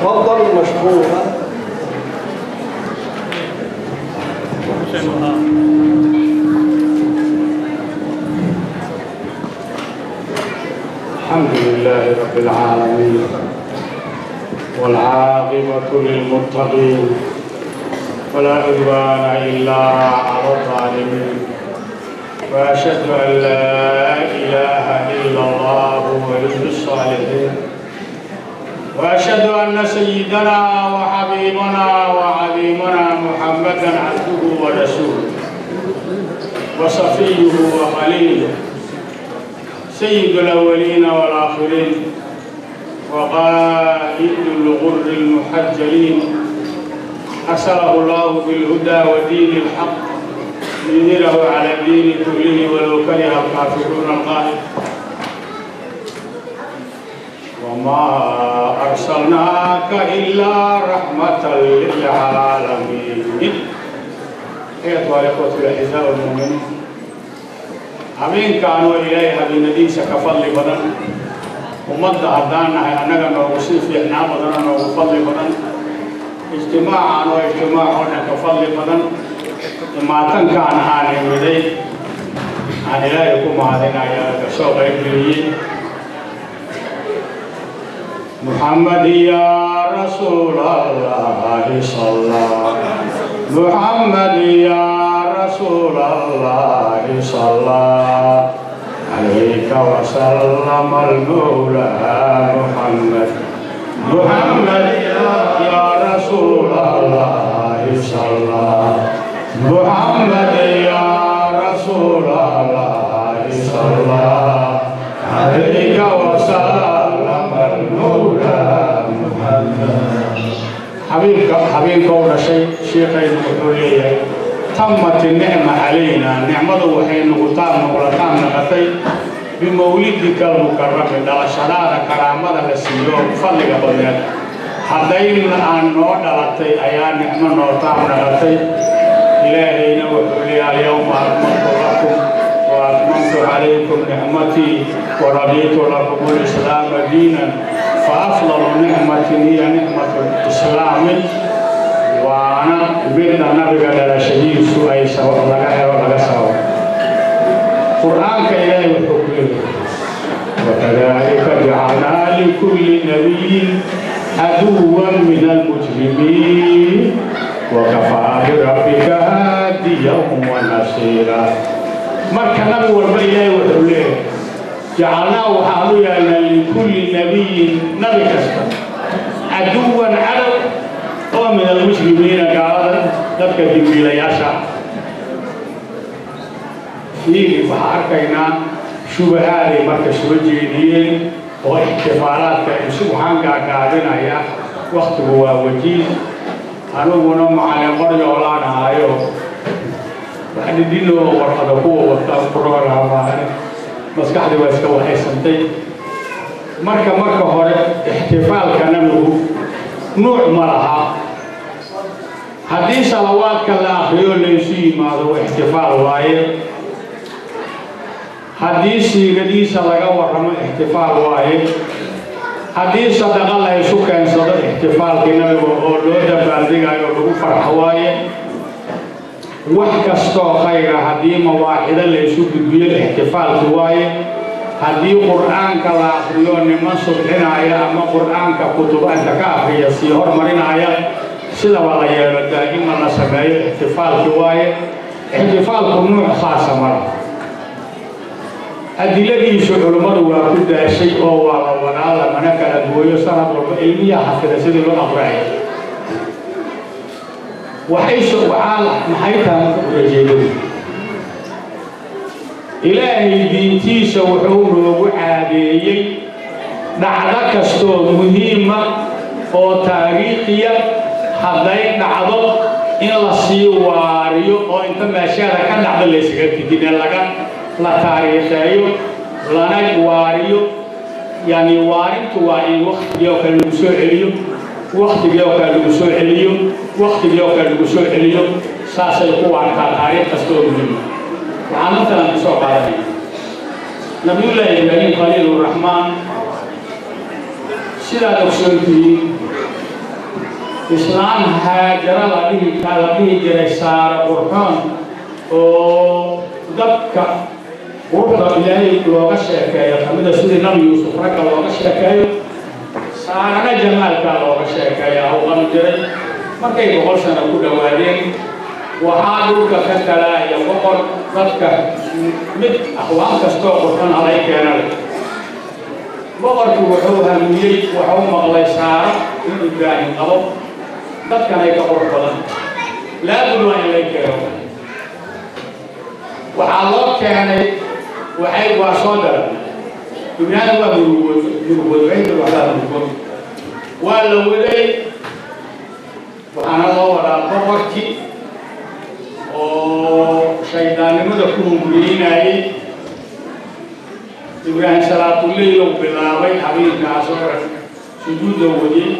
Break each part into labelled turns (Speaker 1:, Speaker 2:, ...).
Speaker 1: تفضل مشكورا.
Speaker 2: الحمد لله رب العالمين، والعاقبة للمتقين، ولا عدوان إلا على الظالمين، وأشهد أن لا إله إلا الله ولي الصالحين، وأشهد أن سيدنا وحبيبنا وعظيمنا محمدا عبده ورسوله وصفيه وخليله، سيد الأولين والآخرين، وقائد الغر المحجلين، أرسله الله بالهدى ودين الحق ليظهره على الدين كله ولو كره الكافرون، القائل: وما أرسلناك إلا رحمة للعالمين. أيها الإخوة الأعزاء المؤمنين، habeenkaan oo Ilaahay habeenadiisa ka fadli badan, ummadda haddaan nahay annaga noogu sii fiicnaa badan oo noogu fadli badan, ijtimaacan oo ijtimaac oo dhan ka fadli badan, imaatankaan aan imiday aan Ilaahay ku mahadinaya ka soo qaybgeliyey. محمد يا رسول الله صلى، محمد يا رسول الله صلى عليك وسلم المولى محمد. محمد يا رسول الله صلى، محمد يا رسول الله صلى عليك وسلم المولى محمد. Xabiibka xabiibka u dhashay sheekaynu wuxuu leeyahay: تمت النعمة علينا, nicmadu waxay nugutaan noqlataan naqatay, بمولدك المكرم, dhalashadaada karaamada la siiyo fadliga badneed haddayna aan noo dhalatay ayaa nicmo noo taam naqatay. Ilaahayna wuxuu leeyahay: اليوم أكملت لكم وأتممت عليكم نعمتي ورضيت لكم الإسلام دينا. فأفضل نعمة هي نعمة الإسلام, waana midna nabiga dhalashadiisu ay laga helo laga sababo. Qur'aanka Ilaahay wuxuu ku leeyahay: وكذلك جعلنا لكل نبي عدوا من المجرمين وكفى بربك هاديا ونصيرا. Marka nabi walba Ilaahay wuxuu leeyahay: جعلنا, waxaanu yeelnay, لكل نبي, nabi kasta, عدوا, cadow oo, من المجرمين, gaalada, dadka dimbiilayaasha. Fiiri, waxaa arkaynaa shubahaaday marka soo jeediyeen oo ixtifaalaadka isu. Waxaan gaagaabinaya, waktigu waa wajiis, aniguna macalin qoryoolaan ahayo, wax dhidhinoo warqada kuwa wata programmaane, maskaxdii waa iska waxaysantay. Marka hore, ixtifaalka nabigu nuuc ma laha. Haddii salawaadka la akriyo, laysu yimaado, ixtifaal waaye. Haddii siiradiisa laga warramo, ixtifaal waaye. Haddii sadaqa la isu keensado, ixtifaalkii nabiga oo loo dabaaldegayo, lagu farxo waaye. Wax kastoo khayra haddii mawaacido la isu gudbiyo, ixtifaalki waaye. Haddii Qur'aanka la akriyo, niman subxinaya ama Qur'aanka kutuba inta ka akriya sii hormarinaya, sidaba la yeelo, daa'iman la sameeyo, ixtifaalki waaye. Ixtifaalku nuuc khaasa mala, adiladiisu culimmadu waa ku daashay oo waa la wadaa, lamana kala gooyo. Sanad walba ilmiya xafida sidii loo aqraayo. Waxay waxaa maxay tahay marka ulajeedadu? Ilaahay diintiisa wuxuu noogu caadeeyey dhacdo kastoo muhiima oo taariikhiya hadday dhacdo in la sii waariyo, oo inta meesheeda ka dhacdo laysaga tegin, laga la taariikheeyo lana waariyo. Yani waarintu waa in waktigii oo kale lagu soo celiyo, waktigii oo kale lagu soo celiyo, waktigii oo kale lagu soo celiyo. Saasay ku waartaa taariikh kasta oo muhiima. Waxaan matalan kusoo qaadanaya Nabiyullaahi Ibraahim Khaliil Raxmaan. Sidaad ogsoon tihiin, Islaan Haajara la dhihi jiray, Saara qurxoon oo dadka quruxda Ilaahay looga sheekeeyo kamida, sidii Nabi Yuusuf ragga looga sheekeeyo, Saarana jamaalkaa looga sheekeeyaa u qabi jiray. Markay 100 sano ku dhowaadeen, waxaa dhulka ka talaaya boqor dadka mid aqwaan kastoo qurxon halay keenale. Boqorkii wuxuu hamiyey, wuxuu maqlay Saaro in Ibraahim qabo, dadkan ay ka qurux badan, laabud waa in lay keeno. Waxaa loo keenay, waxay waa soo daray Ibraahim, waa murugood murugood, waxay tiri waxbaa murugood. Waa la waday, waxaana loo wadaa boqorkii oo shaydaannimada ku hunguriinayay. Ibraahim salaatuleyl uu bilaabay, habeenkaas oo dhan sujuudda wadiyey,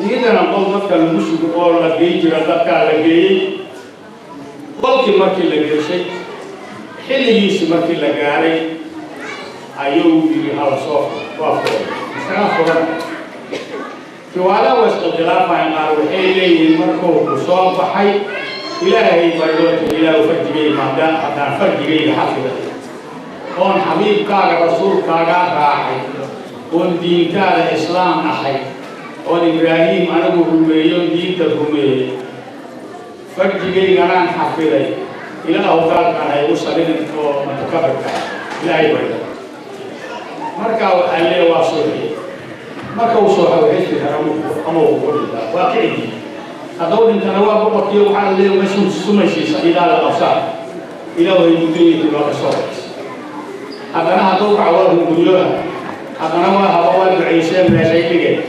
Speaker 2: iyadana qol dadka lagu sugo oo la geyn jira dadkaa la geeyey. Qolkii markii la geshay, xilligiisi markii la gaaray, ayuu yidhi: "Hala soo furo." Waa furay, isagaa furan. Riwaadaha waa iskhilkhilaafayan. Qaar waxay leeyihiin markuu ku soo baxay Ilaahay baryoota: "Ilaahu, farjigayga maadaan haddaan farjigayga xafiday oon xabiibkaaga rasuulkaagaa raacay oon diintaada islaam ahay oon Ibraahim anigu rumeeyo oon diinta rumeeyey, farjigayganaan xafiday, Ilaahu gaalkaan ha igu salidin oo mutakabirka." Ilaahay baryo. Markaa waxaa leeya waa suuxiye. Marka uu sooxa waxay tiri ama uu ku dhintaa, waa kicigii. Hadduu dhintana waa boqorkii. Waxaa leeya ma sumaysiisa idaa la qabsaa, Ilaahu hay guddooyinkii waa ka soo baxaysa. Haddana hadduu kaco waa hunguriyoona, haddana waa haba, waa ducayseen, meeshay dhigeen,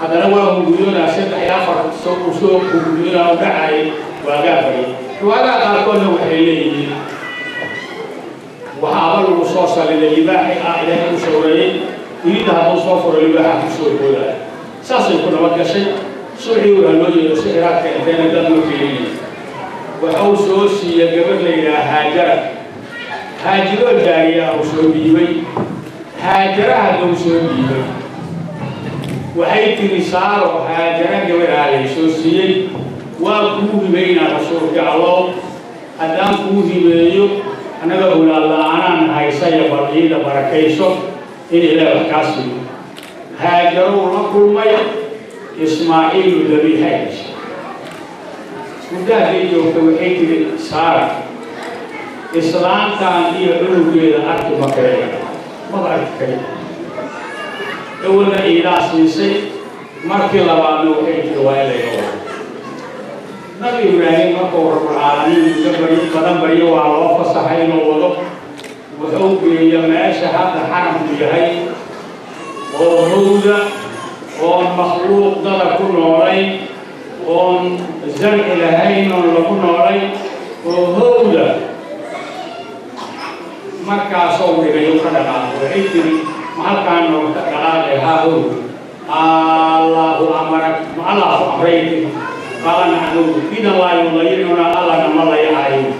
Speaker 2: haddana waa hunguriyoona. Saddex iyo afar soo soo hunguriyoona u dhacayay, waa gaafayay. Riwaadaha qaarkoodna waxay leeyihiin waxaaba lagu soo saliday libaaxi ah Ilaahay u sawreeyey, irida hadduu soo furo libaaxa ku soo boodaya. Saasay ku nabad gashay. Suuxii waxaa loo yeedo sixiraad keenteena dad ma keeninay. Waxuu soo siiya gabadh la yidhaha Haajara, Haajiroo jaariya uu soo dhiibay. Haajara hadduu soo dhiibay, waxay tiri: "Saaro, Haajara gabadhaa lay soo siiyey, waa kuu hibaynaa rasuulka Allow. Haddaan kuu hibeeyo, annaga owlaad la-aanaan haysaya, bal iida barakayso in Ilaah wax kaa siiyo." Haajarow la kulmay, Ismaaciilu dabiixay dhashay. Muddo hadday joogta, waxay tiri Saara: "Islaantan iyo cunugeeda arki ma karaya, maba arki karin." Awalna iidaa siisay, markii labaadna waxay tiri: "Waa in layga wado." Nabi Ibraahim markuu Rabbulcaalamiin muddo baryo badan baryo, waa loo fasaxay inuu wado. Wuxuu geeya meesha hadda xaramku yahay oo hawda oon makhluuq dada ku noolayn, oon zarci lahayn, oon lagu noolay oo hawda. Markaasoo dhigayo ka dhaqaaqo. Waxay tiri: "Ma halkaan nooga dhaqaaqay? Haa, hawd Allahu amarak, ma Allahu amray?" Qaala nacam. "Idan laa yudayicuna, Allahna ma layacayo."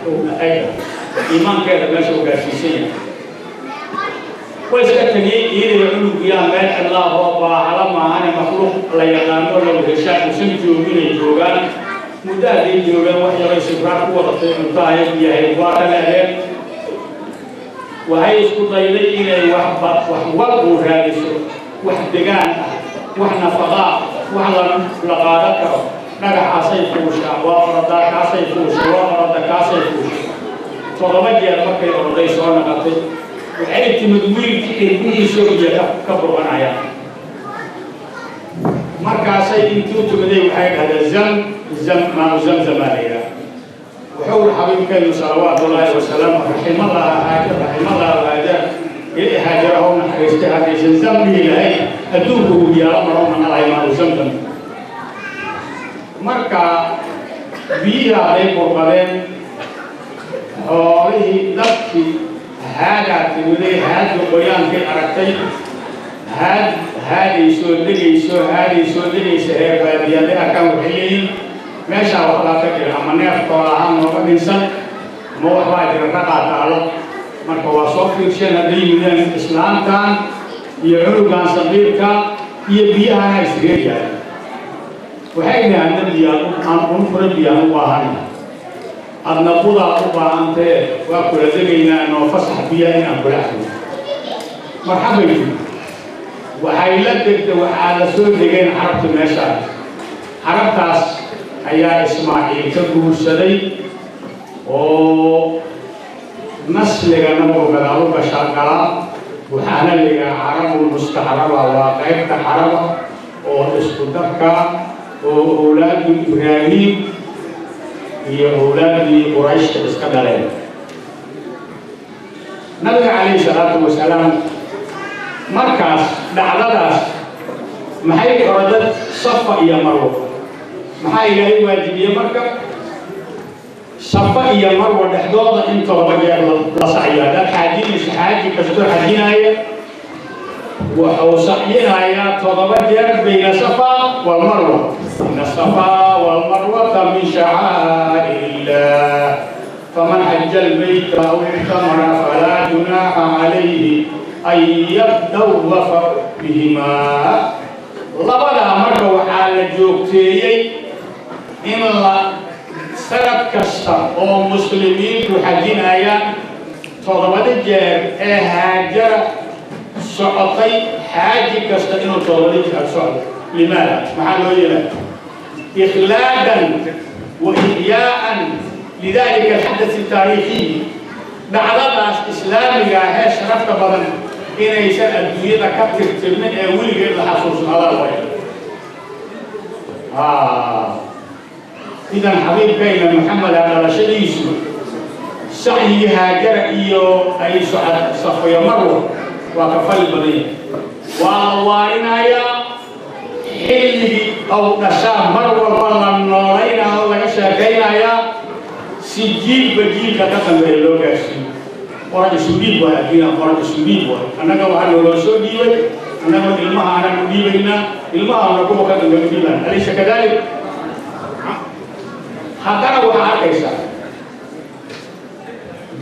Speaker 2: Iimaankeeda meesha u gaarsiisan yahay. Way iska tegey iyadoo cunugiyaa meel cidlaah oo baahala maahane makhluuq la yaqaano lagu heshaa usan jooginay joogaan. Muddo hadday joogaan, wax yaray sibraar ku wadatay, cunto ayag yahay, waa ka leedeen. Waxay isku dayday inay wax wax wal uu raadiso, wax degaan ah, wax nafaqaa, wax la qaadan karo. Dhagaxaasay fuushaa, waa orodaa, kaasay fuushay, waa oroda, kaasay fuushay. 7 jeer markay oroday soo naqatay, waxay timid wiilkii ilmihiisoo biyo ka burqanaya. Markaasay intuu timiday waxay dhahdeen: "Zam zam, maau zamzamaa la yidhaha." Wuxuu uri xabiibkeenu salawaatullaahi wasalaamu: "Raximallaha Haajar, raximallahu Haajar, ilaa Haajara hau naxariistay. Haddaysan zam dhihi lahayn, adduunka uu yaalo marowna malahay maau zamzam." Marka biyihii hadday burqadeen, xoolihii dadkii haadaa timiday, haadda qoyaankay aragtay, haad haadaysoo degayso, haadaysoo degaysa. Heer baadiyaday arkaan, waxay leeyihiin meeshaa waxbaa ka jira, ama neef xoolahaan nooga dhinsan ama waxbaa jira, raqaa taalo. Marka waa soo fiirsheen. Hadday yimideen, islaamtan iyo cunugan saqiirka iyo biyahana isreeyahay. Waxay dhahaan, biyaan aan unfura, biyaan u baahanay, adna budaa u baahantee, waa kula degaynaa, noo fasax biyaa inaan kula cabno. Marxabay tiri. Waxay la degtay, waxaa la soo degeen Carabta meeshaas. Carabtaas ayaa Ismaaciil ka guursaday, oo nasliga Nabigu gadaalu gashaa galaa. Waxaana la yidhaha Carabul mustacraba, waa qaybta Caraba oo isku darka oo owlaadii Ibraahim iyo owlaadii Qurayshta iska dhaleen. Nabiga calayhi salaatu wasalaam markaas dhacdadaas maxay orodad Safa iyo Marwo? Maxaa Ilaahay waajibiyey marka Safa iyo Marwa dhexdooda in 7 jeer la sacyo? Haddaad xaajinayso, xaaji kastoo xajinaya wuxuu sacyinayaa 7 jeer bayna Safa walmarwa. Ina Safa walmarwata min shacaa'ir illah, faman xaja albayta aw ictamara falaa junaaxa calayhi an yadawafa bihimaa. Labadaa marka waxaa la joogteeyey in la sanad kasta oo muslimiintu xajinayaan 7-da jeer ee Haajara socotay, xaaji kasta inuu 7-da jeer socdo. Limaada? Maxaa loo yeelay? Ikhlaadan wa ixyaa'an lidalika alxadath altaariikhiy, dhacdadaas islaamiga ah ee sharafta badan inaysan adduunyada ka tirtirmin ee weligeed la xasuusnadaa way. Idan xabiibkayna Maxameda dhalashadiisu sacyigii Haajara iyo ay socod Safayo Marwa waa ka fali badan yahay, waa la waarinayaa xilligii ou dhashaa, mar walba la noolaynaa oo laga sheekaynayaa si jiilba jiilka ka dambeeya loo gaarsiiyo. Qoran isu dhiib waay adduunya, qoran isu dhiib waay. Annaga waxaa nooloo soo dhiibay, annagoo ilmaha anaan u dhiibaynaa, ilmahaana kuwa ka dambeeya u dhiibaan. Alaysa kadalik? Haddana waxaa arkaysaa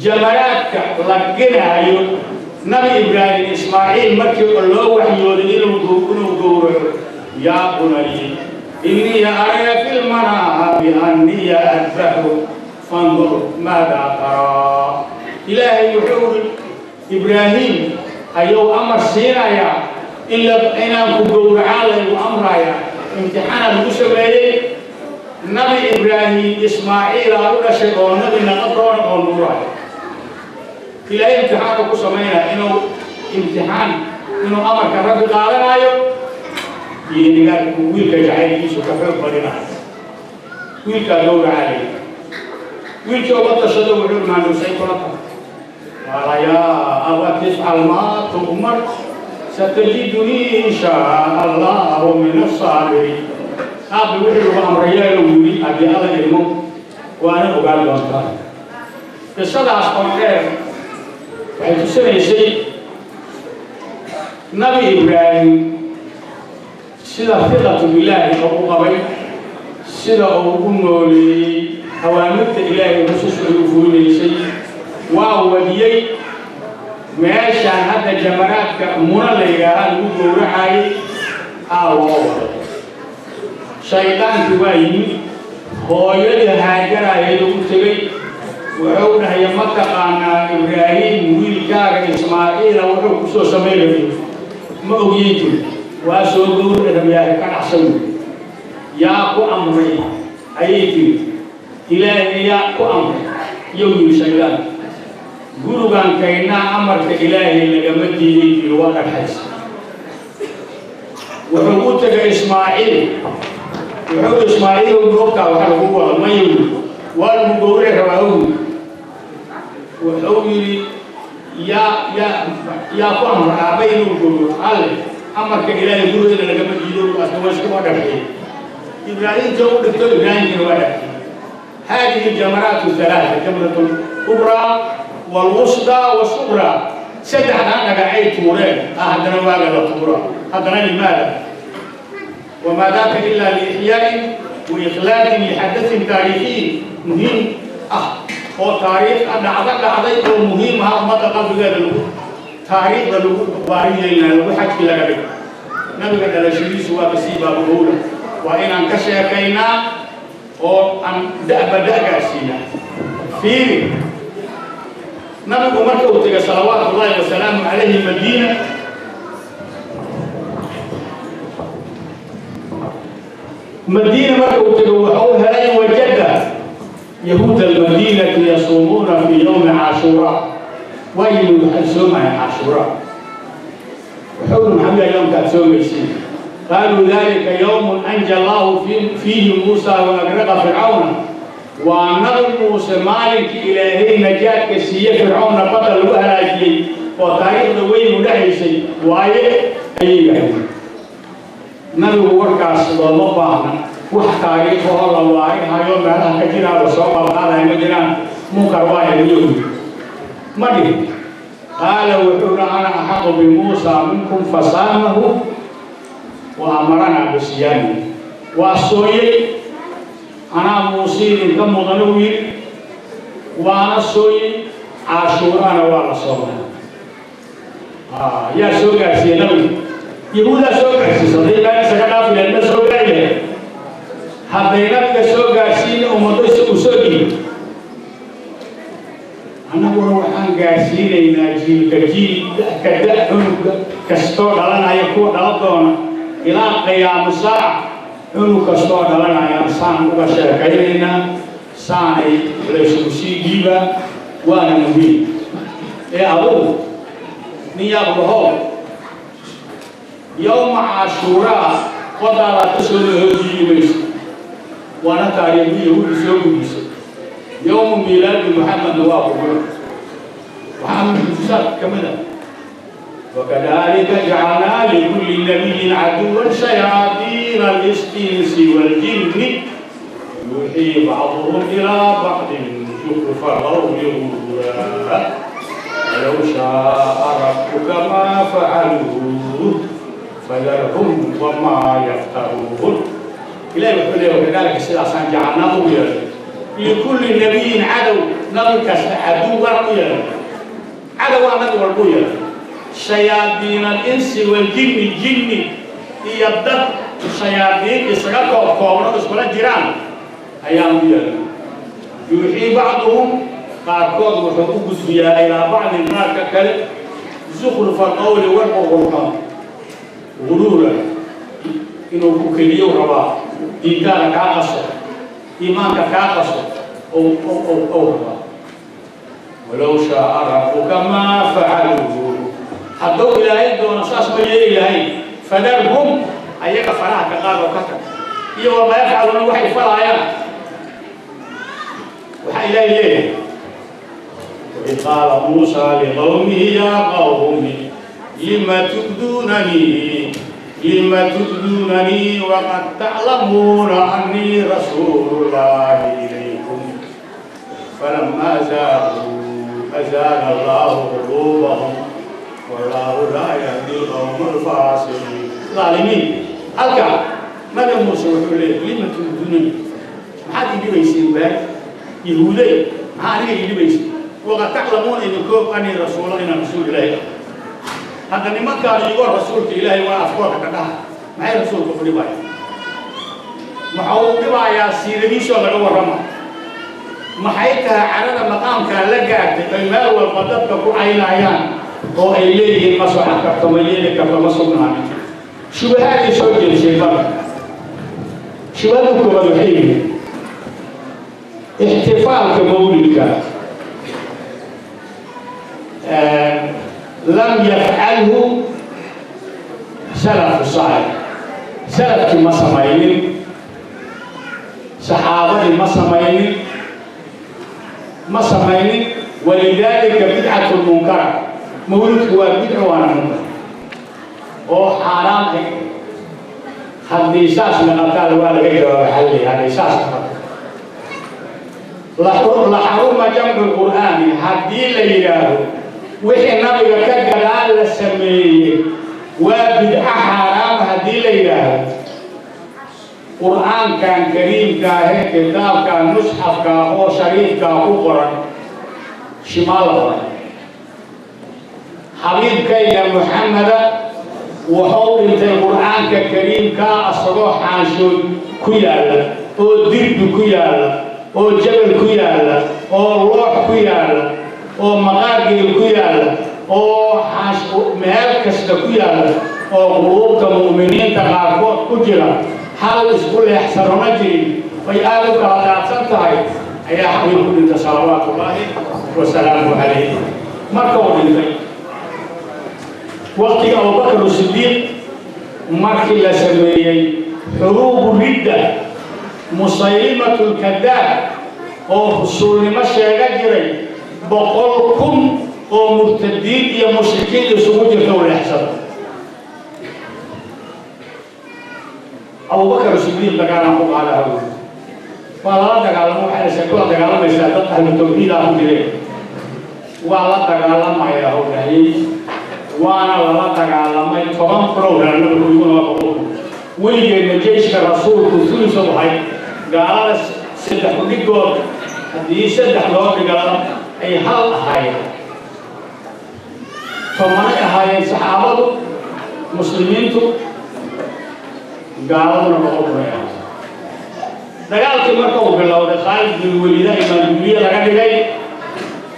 Speaker 2: jamaraadka la genaayo Nabi Ibraahim Ismaaciil markii loo waxyooday inuu gowraco: yaa bunay innii araa fi lmanaami anniya adbaxu, fandur maadaa taraa. Ilaahay wuxuu yidhi, Ibraahim ayuu amar siinayaa inaan ku gowracaa laygu amrayaa. Imtixaana lagu sameeyey Nabi Ibraahim, Ismaaciilaa u dhashay oo nabi naqa doona oo nuuraya. Ilaahay imtixaanu ku samaynaya, inuu imtixaan, inuu amarka Rabbi qaadanayo iyo nigaarku wiilka jacaylkiisu ka xoog badinayo, wiilkaa gowracaa layidhi. Wiilkii uga tashado wuxuu maandhusay kula tahay: qaala yaa abati ifcal maa tu'mar, satajidunii in shaa Allahu min asaabiriin. Aabbi, wixii lagu amrayaa uu yidhi, haddii Alla ilmo waana ogaan doontaa. Qisadaas oo dheer waxay tusinaysay Nabi Ibraahim sida fiqatu bilaahi oo u qabay, sida uu u nooleeyey awaamirta Ilaahay, rusushu ay u fulinaysay. Waa wadiyey meeshaan hadda jamaraadka Muna la yidhaahaa lagu gowracayay aa loo waday. Shaydaankii waa yimid, hooyadii Haajarayay u tegey, wuxuu dhahaya: ma taqaanaa Ibraahim wiilkaaga Ismaaciila wuxuu ku soo samaynayay? Ma ogiyey tiri. Waa soo gowrici rabyahay, ka dhacsan wey. Yaa ku amray? Ayay tiri. Ilaahay yaa ku amray? Yow yidhi shaydaan. Gurigan kaynaa amarka Ilaahay lagama diiday, tiri. Waa dhagxaysa. Wuxuu u tegay Ismaaciil, wuxuu: Ismaaciil, goobtaa waxa lagu wada? Maya yidhi. Waa lagu gowrici rabaa owi. Wuxuu yidhi: yaa ku amra aabba inuu gowro? Alle. Amarka Ilaahay gurigeena lagama diido. Asna waa iska waa dhagxiyey. Ibraahimka u dhigto, Ibraahimkina waa dhagxiyey. هذه الجمرات الثلاثة، جمرة الكبرى والوسطى والصغرى، saddexdaa dhagacay tuureen ah, haddana waaga la tuura haddana. Limaada? وما ذاك إلا لإحياء وإخلاد لحدث تاريخي مهم oo taariikh dhacdo dhacday oo muhiim ah, ummadda qalbigeeda lagu taariikhda lagu waariyeyna, lagu xajki laga dhigo. Nabiga dhalashadiisu waa kasii baabugowla. Waa inaan ka sheekaynaa oo aan da'ba da' gaarsiinaa. Fiiri, nabigu marka uu tegay salawaatullaahi wasalaamu calayhi Madiina, Madiina marka uu tegay, wuxuu helay wajada yahuud almadiinati yasuumuuna fii yowmi Caashuuraa. Waa yimid, waxay soomayaan Caashuuraa. Wuxuu maxaa yahay yoomkaad soomaysiin? Qaaluu dalika yowmun anja Allahu fiihi Muusa wa agraqa Fircawna. Waa Nabi Muuse maalinkii Ilaahay najaadka siiye, Fircoonna badda lagu halaajiyey, oo taariikhda weyn u dhexaysay waaye, ayay yidhaahdeen. Nabigu warkaas looma baahna, wax taariikhahoo la waarinhayo meelaha ka jiraaba soo qalqaadaya ma jiraan. Munkar waaye miyahu ma dhihin. Qaala wuxuuna ana axaqu bimuusa minkum, fasaamahu wa amaranaa bisiyaamihi. Waa sooyey, anaa Muuse idinka mudan uu yidhi, waana sooyey. Caashuurana waa la soomay. Yaa soo gaarsiiyey nabigu? Yahuudaa soo gaarsiisa. Hadday meel isaga dhaafi lahayd, ma soo gaari lahayd. Hadday nabiga soo gaarsiina, ummado isagu soo dhiib. Annaguna waxaan gaarsiinaynaa jiilka jiil, ka da', cunuga kastoo dhalanaya, kuwa dhala doona, ilaa qiyaamu saaca. Cunug kastoo dhalanaya saan uga sheekaynaynaa, saanay laysugu sii dhiibaa, waana muhiim. Ee adugu nin yaab lahow, yowma Cashuuraa qodaadaad ka soo lahoodiyi mayso, waana taariikhii Yahuudi soo gudbisay. Yowmu miilaadi Muxamedna waa kugulo. Waxaa mucjisaad ka mid ah wakadalika jacalnaa likulli nabiyin caduwan shayaadiina alinsi waljinni yuuxii bacduhum ilaa bacdin zukrufa alqawli guruura walow shaaa rabbuka maa facaluuh fadarhum wamaa yaftaruun. Ilahi wuxuu leeyahy wakadalika, sidaasaan jacalnaa ugu yeelay likulli nabiyin cadow, nabi kasta cadow war u yeelay, cadow waa nabi walbuu yeelay, shayaadiin alinsi waljinni, jinni iyo dad shayaadiin isaga koob koobno iskula jiraan ayaan u yeelnay. Yuuxii bacduhum, qaarkood wuxuu u gudbiyaa, ilaa bacdin, qaarka kale, zukhrufa alqawli, war qurqurxoon, guruura, inuu ku keliyow rabaa, diintaada kaa qaso, iimaanka kaa qaso ou rabaa. Walow shaaa rabbuka maa facaluuhu, hadduu Ilaahay doono saas ma yeeli lahayn. Fadarhum, ayaga faraha ka qaad oo ka tag, iyo wamaa yafcaluuna, waxay falaayaan. Waxaa Ilaahay leeyahay waid qaala Muusa liqawmihi yaa qawmi lima tu'duunanii lima tu'duunanii waqad taclamuuna annii rasuulullaahi ilaykum falamaa zaaquu azaaga Allahu quluubahum wallaahu laa yahdi alqawma alfaasiqiin aalimiin. Halkaa Nabi Muuse wuxuu leeyahy lima tu'duunanii, maxaad ii dhibaysiin baay Yahuudey, maxaa aniga ii dhibaysiin? Waqad taclamuuna, idinkoo anii rasuula, inaan rasuul Ilaahay ah. Hadda nimankaan iyagoo rasuulka Ilaahay waa afkooda ka dhaha, maxay rasuulka u dhibayaan? Waxa uu dhibayaa siiradiisoo laga warrama. Maxay tahay carada maqaamkaa la gaartay ay meel walba dadka ku caynayaan oo ay leeyihiin ma socon karto, ma yeeli karto, ma sugnaanin? Shubahaadii soo jeedisay marka, shubhada koowaad waxay yihiin ixtifaalka mawlidka lam yafcalhu salafu saalix, salafkii ma samaynin, saxaabadii ma samaynin, ma samaynin. Walidaalika bidcatu munkara, mawlidku waa bidco, waana munkar oo xaaraam ah. Haddii saas naqataan waa laga jawaaba xalli. Hadday saas naqato la xaruma jamcu lqur'aani, haddii la yidhaahdo wixii nabiga ka gadaal la sameeyey waa bidco xaaraama, haddii la yidhaahdo qur'aankan kariimka ahee kitaabkan musxafka oo shariifkaa ku qoran shimaal la qoran xabiibkayga Muxameda Wuxuu dhintay Qur'aanka Kariimkaa asagoo xaanshood ku yaalla, oo dirbi ku yaalla, oo jabal ku yaalla, oo loox ku yaalla, oo maqaargeel ku yaalla, oo meel kasta ku yaalla, oo quluubta mu'miniinta qaarkood ku jira, hal isku leexsanona jirin, ay aada u kala daadsan tahay, ayaa xabiib ku dhintay salawaatullaahi wasalaamu calayh. Marka uu dhintay, waqtiga Abubakar Sidiiq, markii la sameeyey xuruubu ridda, Musaylimatu lkadaab oo rasuulnimo sheega jiray, 100,000 oo murtadiin iyo mushrikiin isugu jirta u leexsada. Abubakar Sidiiq dagaalan ku qaadaha wey, waa lala dagaalamo. Waxay kula dagaalamaysaa dad ahlu tawxiidaa ku jireen. Waa la dagaalamaya howdhahiyey, waana lala dagaalamay. 10,000 ow nabigu, iguna waa 100,000. Weligeedna jeyshka rasuulku thuliso ahay, gaalada saddex udhigood haddii saddex loo dhigala ay hal ahaayeen, tobanay ahaayeen saxaabadu, muslimiintu, gaaladuna 100,000 ay ahaayeen. Dagaalkii marka uu bilowday, Khaalid bin Waliida imaanduuliye laga dhigay.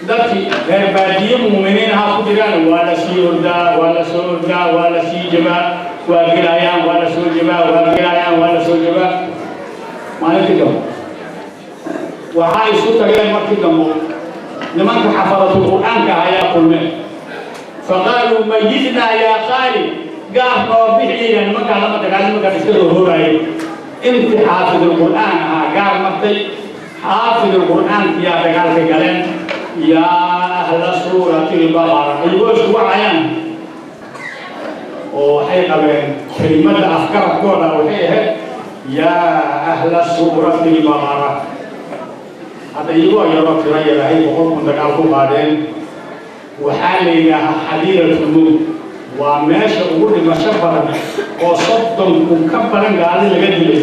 Speaker 2: Dadkii reer baadiye muuminiin ahaa ku jiraan, waa la sii ordaa, waa la soo ordaa, waa la sii jabaa, waa gelayaan, waa la soo jabaa, waa gelayaan, waa la soo jabaa. Maalintii dambe waxaa isu tageen markii dambe nimanka xafadatul Qur'aanka ayaa kulmeen. Faqaaluu mayiznaa yaa Khaalid, gaar noo bixiyaya, nimankaa lama dagaalnimankaan iska roorooraayay. Intii xaafidulqur'aan ahaa gaar martay, xaafidulqur'aankiyaa dagaalka galeen. Yaa ahla suurati lbaqara iyagoo isku wacayaan, oo waxay qabeen kelimadda afgarabkooda waxay ahayd yaa ahla suurati lbaqara. Hadda iyagoo yaroo tiro yarahay 100,000 dagaal ku qaadeen. Waxaa la yidhaahaa xadiiratulmowt, waa meesha ugu dhimasho badan, oo 30,000 ka badan gaali laga dilay.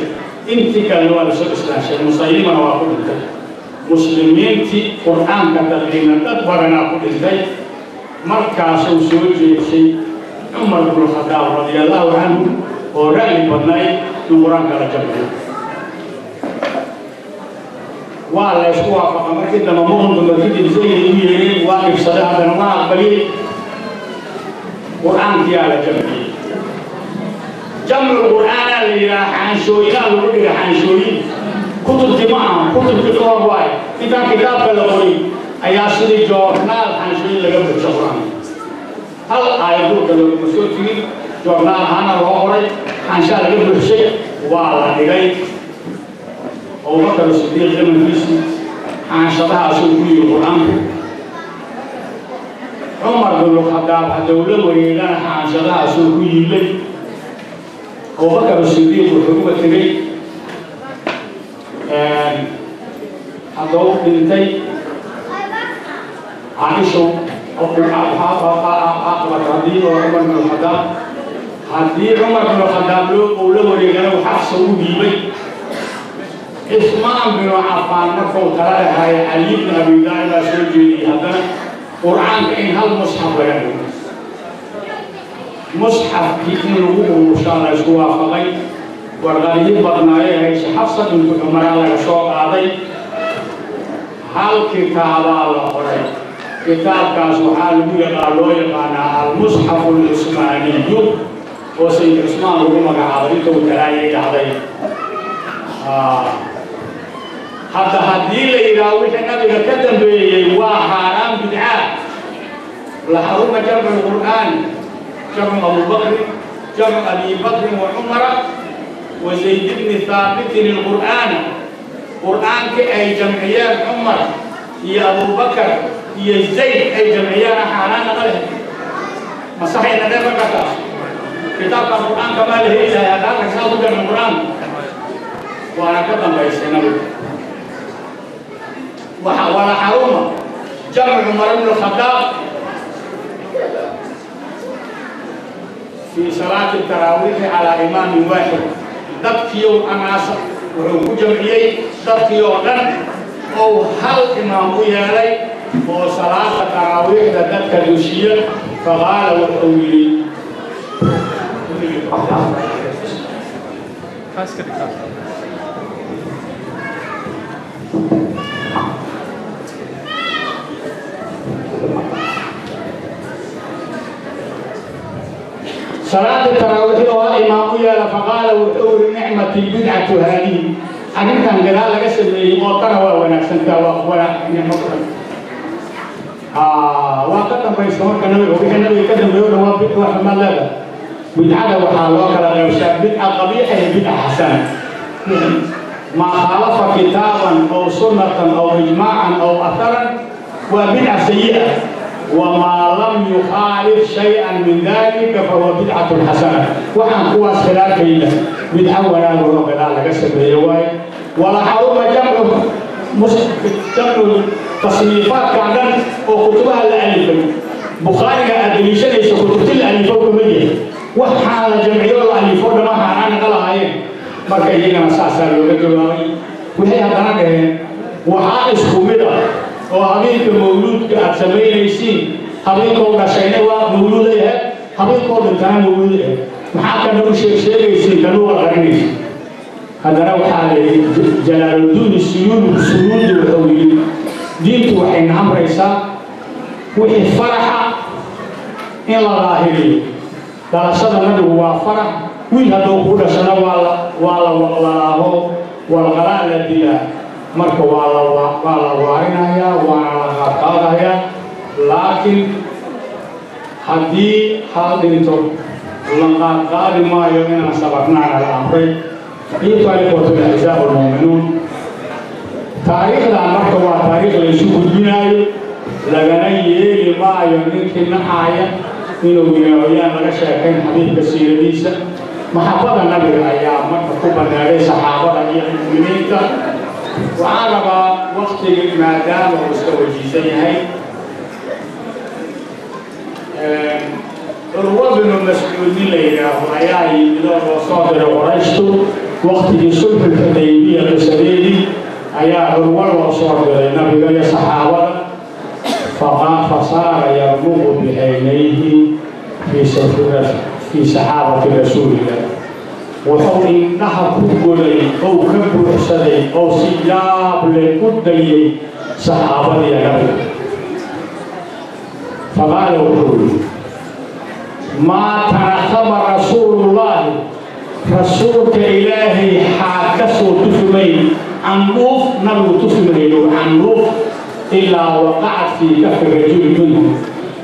Speaker 2: Intii kalena waa lasoo islaashay, Musaylimana waa ku dhintay. Muslimiintii Qur'aanka taqiina dad badanaa ku dhintay. Markaasuu soo jeedsay Cumar bnu Khadaab radia allahu canhu, oo ra'yi badnayd in Qur-aanka la jamciyo. Waa la ysku waafaqa markii dambe. Muqanka markii isagay u yeereen, waa dhibsaday, haddana waa aqbaliyey. Qur-aankiyaa la jamciyey, jamcu qur'aanaa la yidhaha. Xaanshooyinaa lagu dhiga, xaanshooyin, kutubtii ma aha, kutubtii ka hor waayo. Intaan kitaabka la qorin ayaa sidii joornaal xaanshooyin laga buuxsho Qur-aanka, hal aayad dhulka looguma soo tegin. Joornaal ahaana loo qoray, xaanshaa laga buuxshay, waa la dhigay. Abubakar Sidiiq zamankiisii xaanshadahaasuu ku yiri Qur-aanku. Cumar binu Khadaab hadduu la wareegana xaanshadahaasuu ku yiilay. Abubakar Sidiiq wuxuu uga tegey hadduu dhintay, Caaishow aqbat. Haddii oo Cumar binu Khadaab, haddii Cumar binu Khadaab uu la wareegana, uu Xafsa u dhiibay. Cismaan binu Cafaan markuu tala lahaay, Cali bni Abi Daalib baa soo jeediyey haddana Qur'aanka in hal musxaf laga dhigo. Musxafkii in lagu ururshaa la isku waafaqay. Warqadihii badnaayee hayse Xafsa bintu Cumaraa laga soo qaaday, hal kitaabaa la qoray. Kitaabkaas waxaa lagu yaqaan, loo yaqaanaa almusxafu alcusmaaniyu, oo Sayid Cusmaan lagu magacaabay intuu talaayay dhacday. Hadda haddii la yidhaaho wixii nabiga ka dambeeyey waa xaaraan, bidcaa, la xaruma jamcu lqur'aan, jamcu Abubakrin, jamcu Abi Bakrin wa Cumara wa Zayd bni Haabitin alqur'aana, Qur'aankii ay jamciyeen Cumar iyo Abubakar iyo Zayd ay jamciyeen xaaraan naqa leh, masaxayna dhee. Marka taas kitaabka Qur'aanka maa la heli lahay haddaan ragsaa ku jamci Qur'aanka, waana ka dambaysay nabiga. Waxa wala xaruma jamcu Cumar ibn Khadaab fi salaati taraawiixi calaa imaamin waaxid. Dadkiiou anaasa wuxuu ku jamciyey dadkii oo dhan ou hal imaam u yeelay oo salaada taraawiixda dadka dushiya. Faqaala, wuxuu yidhi Salaada taraawiixda oo imaam u yeela. Faqaala, wuxuu yidhi: "Nicmati bidcatu haadihi." Arrintan gadaal laga sameeyey oo tana waa wanaagsantaa, waa nicmo badan, waa ka dambaysa. Marka nabiga, wixii nabiga ka dambeeyo dhan waa bidca, xumaad leedahay. Bidcada waxaa loo kala qaybshaa bidca qabiixa iyo bidca xasana. Maa khaalafa kitaaban aw sunnatan aw ijmaacan aw atharan waa bidca sayi'a, wamaa lam yukhaalif shay-an min dalika fahuwa bidcatun xasana. Waxaan kuwaas khilaafayna bidco wanaag oo gadaal laga sameeye waaye. Wala xaruma jamcu tasniifaadkan dhan oo kutubaha la alifay. Bukhaariga aad deliishanayso kutubti la alifo kama yahay. Waxaa la jamciyo, la alifo dhan waxaan anaqa lahaayeen. Marka iyagana saasaa looga jawaabay. Waxay haddana dhaheen: waxaa isku mid ah oo habeenka mawluudka aad samaynaysiin, habeenkoo dhashayna waa mawluuday ahayd, habeenkoo dhintana mawluuday ahayd. Maxaa kana u sheeg sheegaysiin, kana u aqrinaysiin? Haddana waxaa la yidhi, Jalaaludiin Suyuudi wuxuu yidhi: diintu waxayna amraysaa wixii faraxa in la daahiriyo. Dhalashada nabigu waa farax. Wiil hadduu ku dhashana waa la waqlalaaho, walqalaa la dilaa. Marka waa la waarinayaa, waana la qaadqaadayaa. Laakiin haddii hal dhinto la qaadqaadi maayo, inaan sabarnaana la amray. Ayuha alikhwatu alacizaau almu'minuun, taariikhdan marka waa taariikh laysu gudbinaayo, lagana yeeli maayo ninkii nacaaya inuu yidhaaho yaan laga sheekayn xabiibka siiradiisa. Maxabada nabiga ayaa marka ku banaaday saxaabada iyo mu'miniinta. Waxaan rabaa waktigii maadaama uu iska wajiisan yahay, Curwa binu Mascuud nin la yidhaaho ayaa yimid oo loo soo diray Qorayshtu. Waktigii sulxulxudaybiya qisadeedii ayaa Curwo loo soo diray nabiga iyo saxaabada. Fasaara yarmuqu bicaynayhi fii saxaabati rasuulillah. Wuxuu indhaha ku golay ou ka buuxsaday oo si yaab leh u dayay saxaabadii nabiga. Faqaala, wuxuu yidhi: "Maa tanakhama rasuulullaahi," rasuulka Ilaahay xaa ka soo tufi candhuuf, nabigu tufi mayno candhuuf, "ilaa waqacat fii kafi rajuli minhum."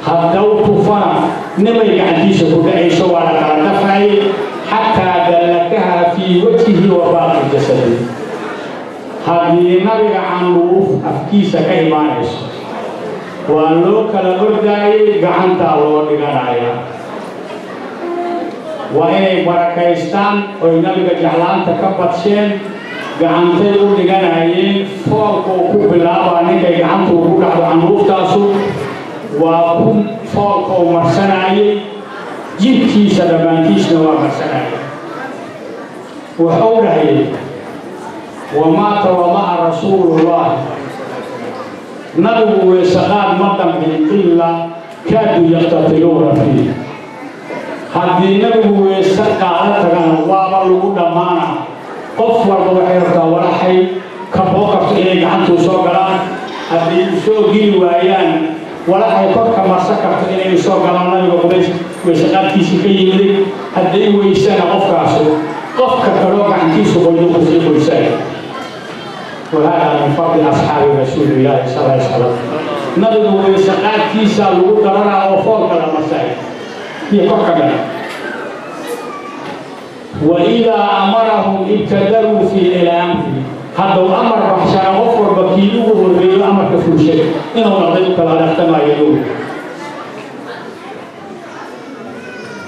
Speaker 2: Haddow tufana nimay gacantiisa ku dhacayso, waa la kala dafaayey, "xataa dallakaha fii wajhihi wa baaqi jasadihi." Haddii nabiga candhuuf afkiisa ka imaanayso, waa loo kala ordaayey, gacantaa loo dhiganaya. Waa inay barakaystaan oy nabiga jeclaanta ka badsheen. Gacantay u dhiganayeen, foolkuu ku bilaabaa. Ninkay gacantu ugu dhacdo candhuuftaasu waa ku foolkuu marsanayey, jidhkiisa dhammaantiisna waa marsanayay. Wuxuu dhahayay: "Wamaa tawada'a rasuulullahi," nabigu weysaqaad ma damcin, "ilaa kaaduu yaqtatiluuna fiih." Haddii nabigu weyse qaado tagana, waaba lagu dhammaana. Qof walba waxay rabtaa walaxay kaboo karto inay gacantuu soo galaan. Haddii soo geli waayaan, walaxay korka marsan karto inay soo galaan. Nabiga qubays weysaqaadkiisii ka yimiday, hadday weysana qofkaasu qofka kaloo gacantiisu qoydo kusii qoysay. وهذا من فضل أصحاب رسول الله صلى الله عليه وسلم. Nabiga weysaqaadkiisa lagu daranaa oo foolka la marsay iyo korka dhan. "وإذا أمرهم ابتدروا في إلى أمره." Hadduu amar baxshana, qof walba kii ugu horreeyo amarka fuushay inuu noqday u kala dhaqtamayo.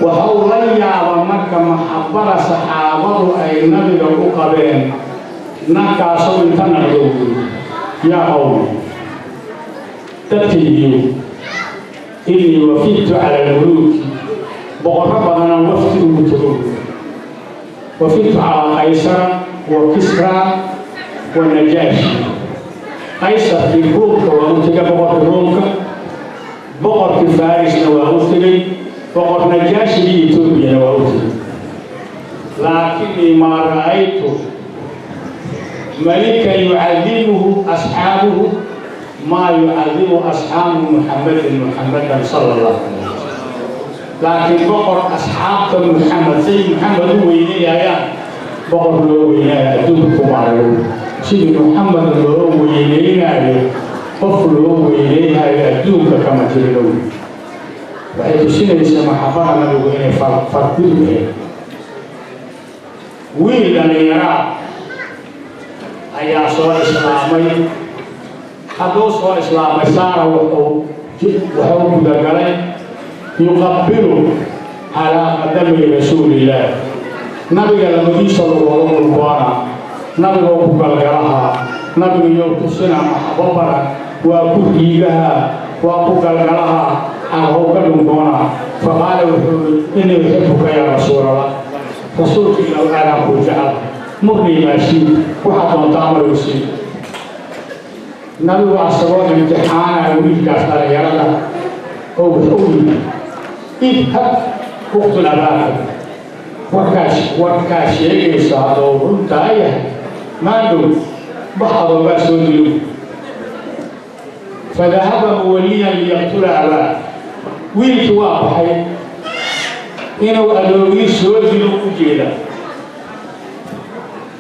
Speaker 2: Waxa uu la yaaba marka maxabbada saxaabadu ay nabiga u qabeen. Nankaasoo inta naqdo "Yaa qawmi," dadkaygiyo, "innii wafidtu cala almuluuki," boqorro badanaan wafdi ugu tago, "wafidtu calaa Qaysara wa Kisra wa Najaashi." Qaysarkii Ruumka waa u tegay, boqorkii Ruumka, boqorkii Farisna waa u tegey, boqor Najaashigii Etoobiyana waa u tegey. Laakinii maa ra'aytu malikan yucadimuhu asxaabuhu maa yucadimu asxaabu Muxamedin Muxamedan sala Allahu calayh wasalam. Laakiin boqor asxaabta Muxamed say Muxamed u weyneeyayaan boqor loo weynaayo adduunka kuma arag. Sidii Muxamed loo weyneynaayo qof loo weyneynayo adduunka kama jirino. Waxay tusinaysaa maxabada nabigu inay fargudub ahayd. Wiil dhallinyaraa ayaa soo islaamay. Hadduu soo islaamay, saara wuxuu gudagalay yuqabilu calaa qadamay rasuulillaah, nabiga labadiisa lugooda dhulkoona nabigoo ku galgalahaa, nabiga yow tusina maxabo badan, waa ku riigahaa, waa ku galgalahaa, caghow ka dhunkoona. Faqaala wuxuu: "Inii uxibuka yaa rasuulallah, rasuulka ilaw, aadaan kuu jecel, murnii maashii, waxaad doonta amar igu sii." Nabigu asagoo imtixaanaya wiilkaas dhalinyarada oo wuxuu yidhi: "Idhab uqtul abaaka, warkaas sheegaysa hadduu runtaa yahay, maandhow bax adoogaa soo dilo." Fadahaba muwaliyan liyaqtula abaa. Wiilkii waa baxay inuu adoogii soo dilo u jeeda.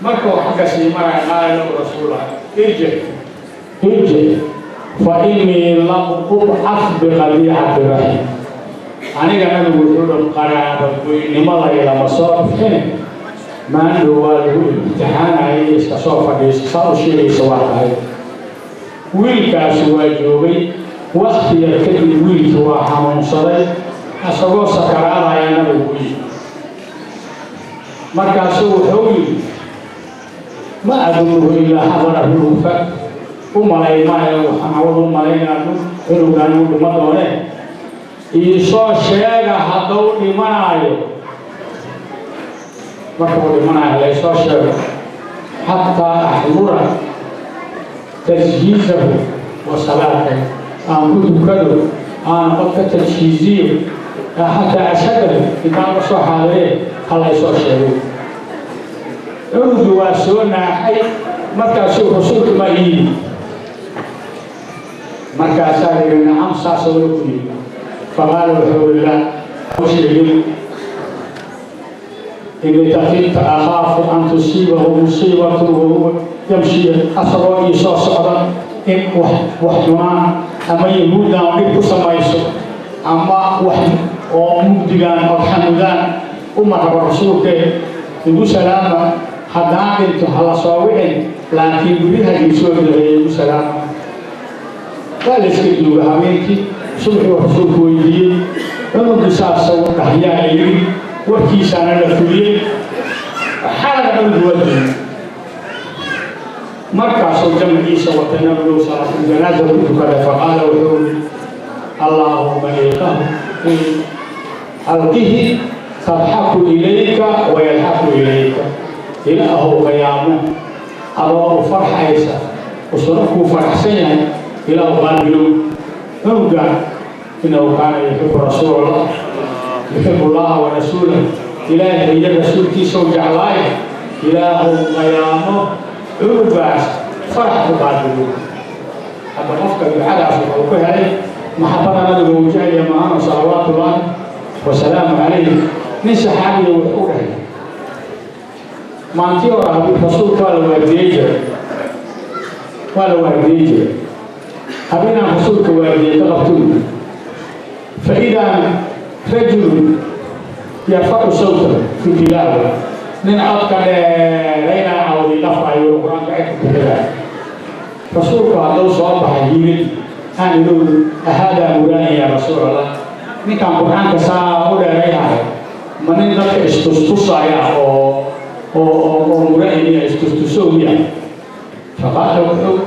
Speaker 2: Markuu xagga sii maraya, qaala lahu rasuulah: "Irjic, irjic, fa innii lam ubcaf biqadiicati raxim." Aniga nabigu wuxuu dhan qaraaba goynimadayda soo bixine, maandhow waa lagu imtixaanayay, iska soo fadhiisa, saa u sheegaysa waa tahay. Wiilkaasi waa joogay. Wakti yar kadib wiilkii waa xanuunsaday, isagoo sakaraadaya nabigu u yimi. Markaasuu wuxuu yidhi: "Ma adunuhu ilaa xadarahu lwafaa, u malay maayo, waxaan awad u malaynaa cunugan uu dhimo doone, iisoo sheega hadduu dhimanaayo, markuu dhimanayo laysoo sheego, xataa axdura tajhiizahu wa salaatahu, aan ku tukado, aan qod ka tajhiiziyo, xataa ashhadahu, intaan ka soo xaadiree ha laysoo sheego." Cunugi waa soo naaxay. Markaasuu rasuulku ma yimi. Markaasaa yidhi: "Nacam, saasoo ku yidhi." Faqaala wuxuu yidhi: "La u sheegin, inii tafiqta akhaafu an tusiibahu musiibatun wahuwa yamshi, asagoo ii soo socda in wax cunaan ama yahuuddan dhib ku samayso ama wax oo mugdigaan odxamudaan uma rabo. Rasuulkee igu salaama, haddaan dhinto hala soo wicin, laakiin guryaha ii soo duceeyey, igu salaama." Waa la iska duuga habeenkii. Subaxii rasuulku weydiiyey cunugii, saasa u dhahyaa la yidhi, warkiisaana la fuliyey. Xalaga cunugu waa duugay. Markaasuu jamciisa watay nabigu salaatuljanaaza ku tukaday. Faqaala wuxuu yidhi: "Allaahuma ilqahu alqihi tadxaku ilayka wayadxaku ilayka, ilaahow qiyaamo adoo u farxaysa usuna kuu faraxsan yahay ilaahu qaabilow cunugan, innahu kaana yuxibu rasuulallah, yuxibu allaha wa rasuulah, ilaahay iyo rasuulkiisa u jeclaaye, ilaahow qiyaamo cunugaas farax ku qaabilow." Hadda qofka ducadaas wuxuu ku helay maxabada nabiga uu jecel yahay maahano, salawaatullaahi wasalaamu calayh. Nin saxaabiya wuxuu dhahay: maantii hore rasuulka waa la waardiyey jiray, waa la waardiyey jiray, habeenaan rasuulka waardiyey ka qabto, fa idaa rajulu yarfacu sawta fi tilaawa, nin codka dheeraynaa cawdi dhafrayo qur-aanka cidka ku xigaa. Rasuulku hadduu soo baxay yimid, aan ilow: "Ahaadaa muraani yaa rasuul allah? Ninkan qur-aanka saa u dheeraynayo ma nin dadka istustusaya oo muraa'imiya istustusowya?" Faqaala wuxuu: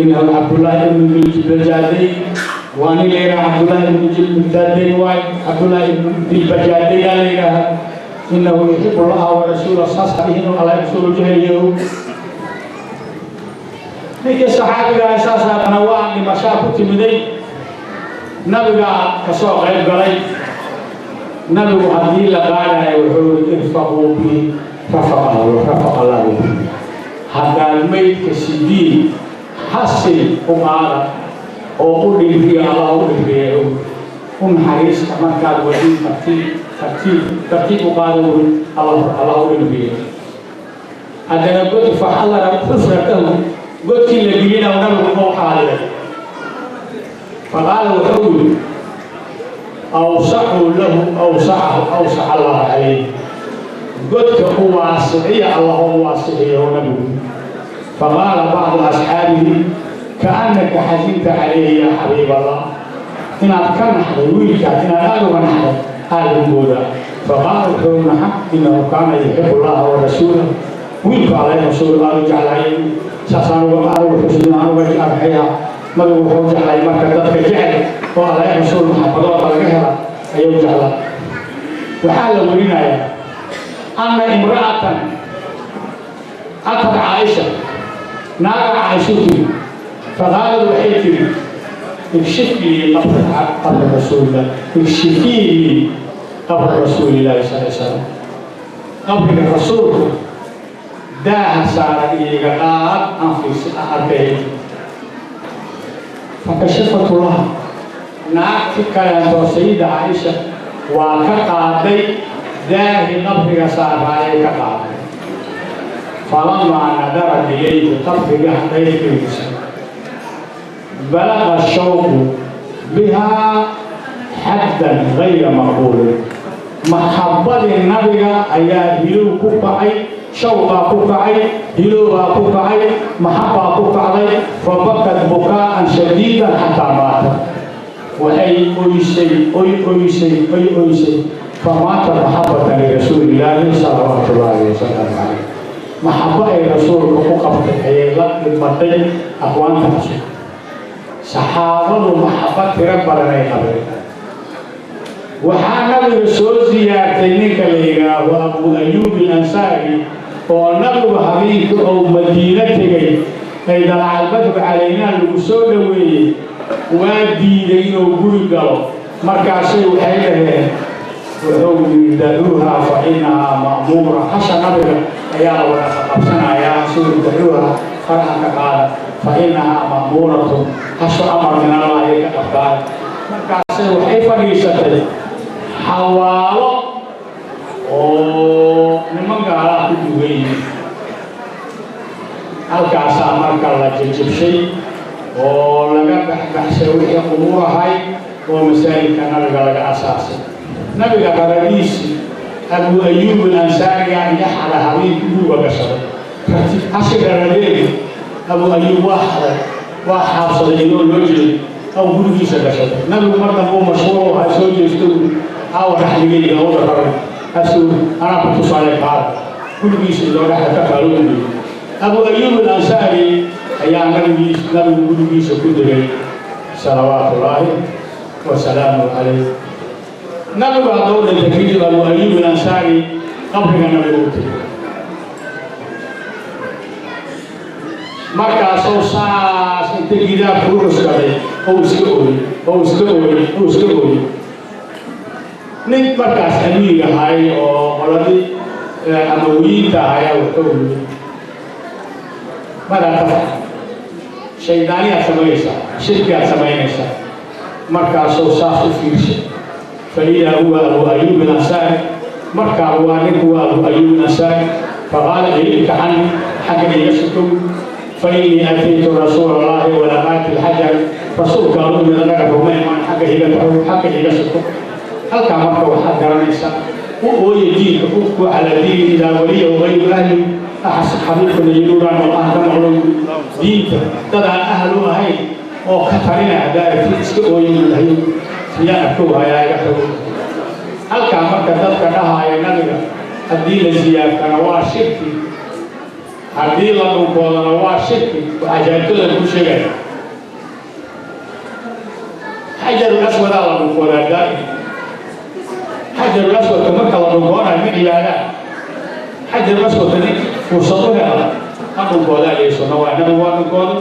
Speaker 2: "Innahu Cabdullaahi ibnu Dilbajaadayn, waa nin la yidhaha Cabdullaahi ibnu Dilbajaadayn, waay Cabdullaahi ibnu Dilbajaadayn aa la yidhaaha, innahu yuxibu allaha wa rasuula, saas dhihin alla rasuulu jeheliyow." Ninkii saxaabiga ah saas haddana waa dhimashaa ku timiday. Nabiga ka soo qayb galay. Nabigu haddii la qaadayo wuxuu yidhi irfaquu bihi rafaqahu rafaqa Allahu bihi. Haddaad meydka sidiin xasil u qaada oo u dhimriya, Allah u dhimriya, u naxariista markaad wadin, tartiib tartiib tartiib u qaada wuri, Allah u dhimriya. Haddana god faxadara xufratahu, godkii la gelina nabigu u xaadiray. Faqaala wuxuu yidhi awsacuu lahu awsacahu awsaca Allahu calayh, godka u waasiciya, Allah u waasiciya nabigu. Faqaala bacdu asxaabihi kaannaka xasinta calayhi yaa xabiib Allah, inaad ka naxday wiilkaas, inaad aada uga naxday aada u moodaa. Faqaala wuxuu naxa innahu kaana yuxibu Allaha wa rasuulah, wiilku alla rasuul aada u jeclahay, saasaan uga aada uga xusin aan uga arxaya. Nabigu wuxuu jeclay marka dadka jecel oo alla rasuul maxabadooda laga hela ayuu jeclaa. Waxaa la werinayaa anna imra'atan atad Caaisha, naaga Caaisho tiri, faqaalad waxay tiri ikshif lii qabra rasuulillah, ikshifii lii qabra rasuulillahi sal ly salam, qabriga rasuulka daaha saaran iiga qaad aan fiirsi arkay. Fakashafatu laha, naagti kaleentoo sayida Caaisha waa ka qaaday daahi qabriga saaraayay ka qaaday. Falamaa nadarat ilayhi, qabriga hadday fiirisay, balaqa shawqu bihaa xaddan gayra maqbuulin, maxabbadii nabiga ayaa hilow ku kacay, shawqaa ku kacay, hilowbaa ku kacay, maxabbaa ku kacday. Fabakad bukaa'an shadiidan xataa maata, waxay oysay oy oysay oy oysay, famaatat maxabbatan lirasuulillaahi salawaatu ullaahi wasalaamu calayh. Maxabbo ay rasuulka ku qabtay ayay la dhimatay. Aqwaanta rasuulka saxaabadu maxabbo tiro badan ay qabeen. Waxaa nabiga soo siyaartay ninka la yidhaaho Abu Ayuub Alansaari oo nabigu habeenkii ou Madiino tegay ay dalacalbadru calaynaa lagu soo dhoweeyey, waa diiday inuu guri galo. Markaasay waxay dhaheen, wuxuu yidhi dacuuha fa innahaa ma'muura, hasha nabiga ayaa la wada qabsanayaa, siduu dacuuha faraha ka qaada, fa innahaa ma'muuratun, hasho amar min Allah ayay ka qabtaan. Markaasay waxay fadhiisatay xawaalo oo niman gaalaha ku dugan yihiin. Halkaasaa marka la jajabshay oo laga baxbaxshay wixii qubuur ahay oo masaajidka nabiga laga asaasay. Nabiga qaradiisi Abu Ayuub Alansaariga iyo xada habeenkii guriga gashaday hashi dharadeedi. Abu Ayuub waa xaday, waa xaabsaday iyadoo loo jeedo aw gurigiisa gashaday. Nabigu mar dambe uu mashhuul ahaa soo jeesto, caawa raxligayga ooda raray asuu anaa ku tusaale qaada gurigiisa idoo dhexda ka qaalowday. Abu Ayuub Alansaari ayaa nabigiis nabigu gurigiisa ku dilay salawaatullaahi wasalaamu calayh. Nabigu hadduu dhintay kadib Abu Ayuub Alansaari qabriga nabigu u tegay, markaasuu saas inta gidaarku u cuskaday oo iska ooyey oo iska ooyey oo iska ooyey. Nin markaas amiir ahay oo qoladii Amawiyiinta ahayaa wuxuu yidhi madaa tafcal, shaydaaniyaad samaynaysaa, shirkiyaad samaynaysaa. Markaasuu saas u fiirshay, faidaa huwa Abu Ayuub Alansaari, markaa waa ninku waa Abu Ayuub Alansaari. Faqaala ilayka cani, xagga iga sokow, fa innii ataytu rasuula Allahi walam aati alxajar, rasuulka alu imid anaga ruma imaan, xagga iga taxo, xagga iga soko. Halkaa marka waxaad garanaysaa u ooye diinka ufku calaa diini idaa waliyahu gayru ahli axas xabiibkuna yiluudaan maqaha ka maqlo diinta dad aan ahal u ahayn oo ka talina haddaa aragtid iska ooye lahayo siyaan arkow hayaa iga tago. Halkaa marka dadka dhahaaya nabiga haddii la siyaartana waa shirki, haddii la dhunkoodana waa shirki, cajaa'ibtooda ku sheegaya xajarul aswadaa la dhunkoodaa daa'im. Xajarul aswadka marka la dhunkoonayo ma cibaadaan? Xajarul aswadka nin fursad u hela ha dhunkoodaa lihi sunna waa nabigu waa dhunkooday,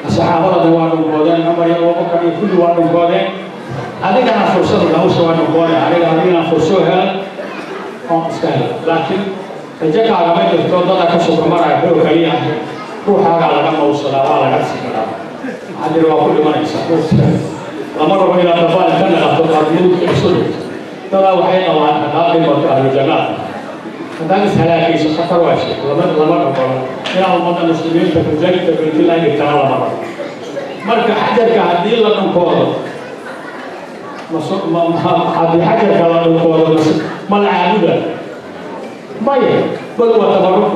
Speaker 2: saxaabadana waa dhunkoodeen, Cumar iyo Abubakar iyo kulli waa dhunkoodeen. Adigana fursad hawsha waa noqonaya, aniga adigana fursad helay oon iska helay, laakiin rajo kaagama jirto. Dada ka sukamaraya xoog kaliya ah, ruuxaagaa laga mawsadaa, waa laga sikadaa. Maxaa jira? Waa ku dhimanaysa. Lama rabo inaad dabaal ka naqato, aad mawdka isu dhigto. Dadaa waxay qabaan haddaad dhimato ahlu jannaad, haddaad ishalaakayso khatar waa shay. Lama ogolo inaa ummadda muslimiinta xujaajta baytillahi dhigtana lama rabo. Marka xajarka haddii la dhunkoodo, haddii xajarka la dhunkoodo, ma la caabuda? Maya, bal waa tabaruk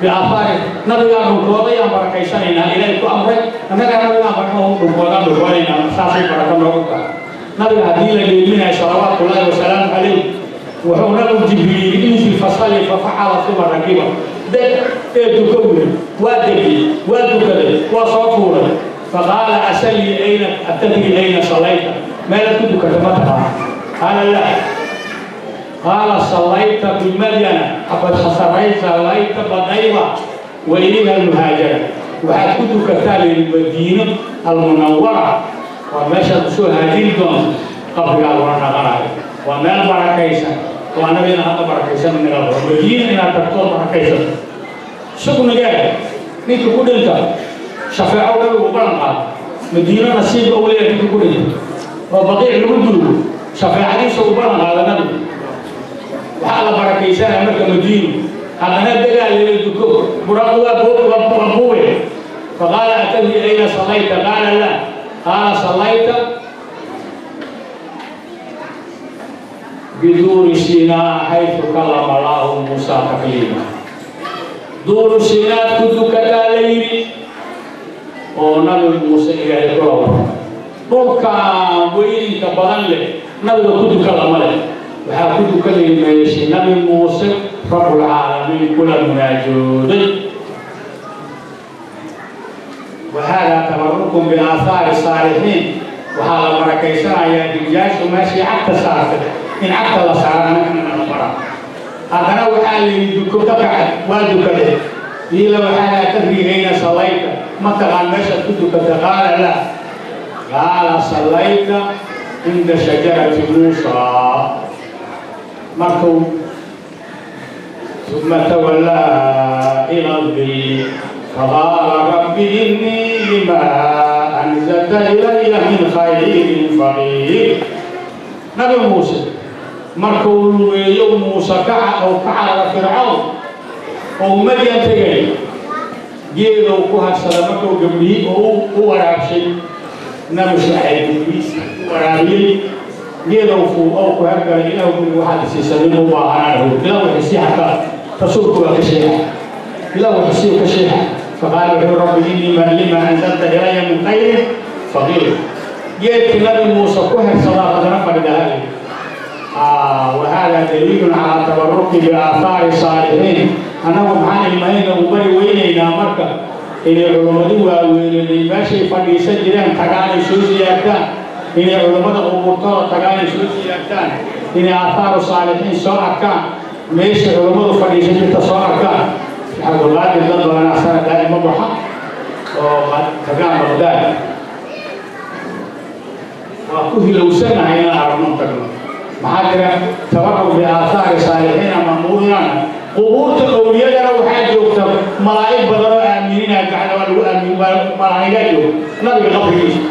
Speaker 2: biaahaari. Nabigaa dhunkooday aan barakaysanaynaa. Ilaahay ku amray, annagaa nabigaan baraka dhunkoodaan dhunkoonaynaa, saasay barako noogu tahay. Nabiga haddii la dheelminayo salawaatullaahi wasalaamu calayh, wuxuu nabigu Jibriil yidhi: "Inzil fasalli." Fafacala uma rakiba. Deg ee duko wuri. Waa degiyey, waa dukaday, waa soo fuuray. Faqaala: "Asalli ayna atadri ayna sallayta? Meelaad ku dukata ma taqaana?" Qaala: "La." Qaala: "Sallayta bimadyana xabad khasaray, sallayta badayba wa ilayha almuhaajara." Waxaad ku dukataa layidhi Madiino Almunawara, waa meeshaad usoo haajiri doonto, qabrigaa loola dhaqanayo, waa meel barakaysan oo annaga inaan hadda barakaysan inaga rabo Madiina inaad tagto barakaysan. Sugnigeeda ninka ku dhinta shafeeco nabigu ballan qaado. Madiino nasiibka uu leeyahay ninka ku dhinta oo Baqiic lagu duugo, shafeecadiisa uu ballan qaado nabigu. Waxaa la barakaysanaya marka Madiino haddana degaa leela duko. Buraaqu waa buube. Faqaala: "Atadri ayna sallayta?" Qaala: "La." Qaala: "Sallayta biduuri Siinaa xaytu kallama Allaahu Muusa takliima." Duuru Siinaad ku dukataa la yidhi oo nabi Muuse Ilaahay kula warramay. Dhulkan weyninka badan leh nabiga ku duka lama leh, waxaa ku dukanayay meeshii nabi Muuse Rabbulcaalamiin kula munaajooday. Wahaadaa tabarukun biaahaari saalixiin. Waxaa la barakaysanayaa rijaashu meeshii cagta saartay in cagta la saara, anagana la bara. Haddana waxaa la yidhi duko, ka kacay, waa dukade. Qiila waxaa laa tadri ayna sallayta? Ma taqaan meeshaad ku dukata? Qaala: "La." Qaala: "Sallayta cinda shajarati Muusa." Markuu ثم تولى إلى الظل فقال: "رب إني لما أنزلت إلي من خير فقير." Nabi Muuse markuu lugeeyo, Muuse kaca oo ka carara Fircawn oo Madyan tegay, geedow ku harsada. Markuu gabdhihii oo u waraabshay, nabi Shucayb gabdhihiisa u waraabiyey, geedow fuu oo ku hergalay. Ilaah guriga waxaad isiisa nin u baahanaan how, ilaah wuxuu xataa rasuulku waa ka sheexa, ilaah wuxuu ka sheexa. Faqaala wuxuu: "Rabbi innii lima anzalta ilaya min khayrin faqiir." Geedkii nabi Muuse ku hersadaa haddana fadhidaha. Wahada daliilun calaa tabaruki biaahaari saalixiin. Annagu maxaan ilmahayna u bari weynaynaa marka inay culummadi waaweynenay meeshay fadhiisan jireen tagaan ay soo siyaartaan, inay culummada qubuurtooda tagaan ay soo siyaartaan, inay aathaaru saalixiin soo arkaan, meesha culummadu fadhiisan jirta soo arkaan? Cabdulqaadir dad badanaa sana daa'ima baxa oo tagaan Baqdaad. Waa ku hilowsanahay inaan aragno, tagno. Maxaa jira? Tabaruk biaathaari saalixiina ma'muurina. Qubuurta owliyadana waxaa joogta malaa'ig badan oo aaminina gacda waa lagu aamin, malaa'igaa joogta. Nabiga qabrigiisa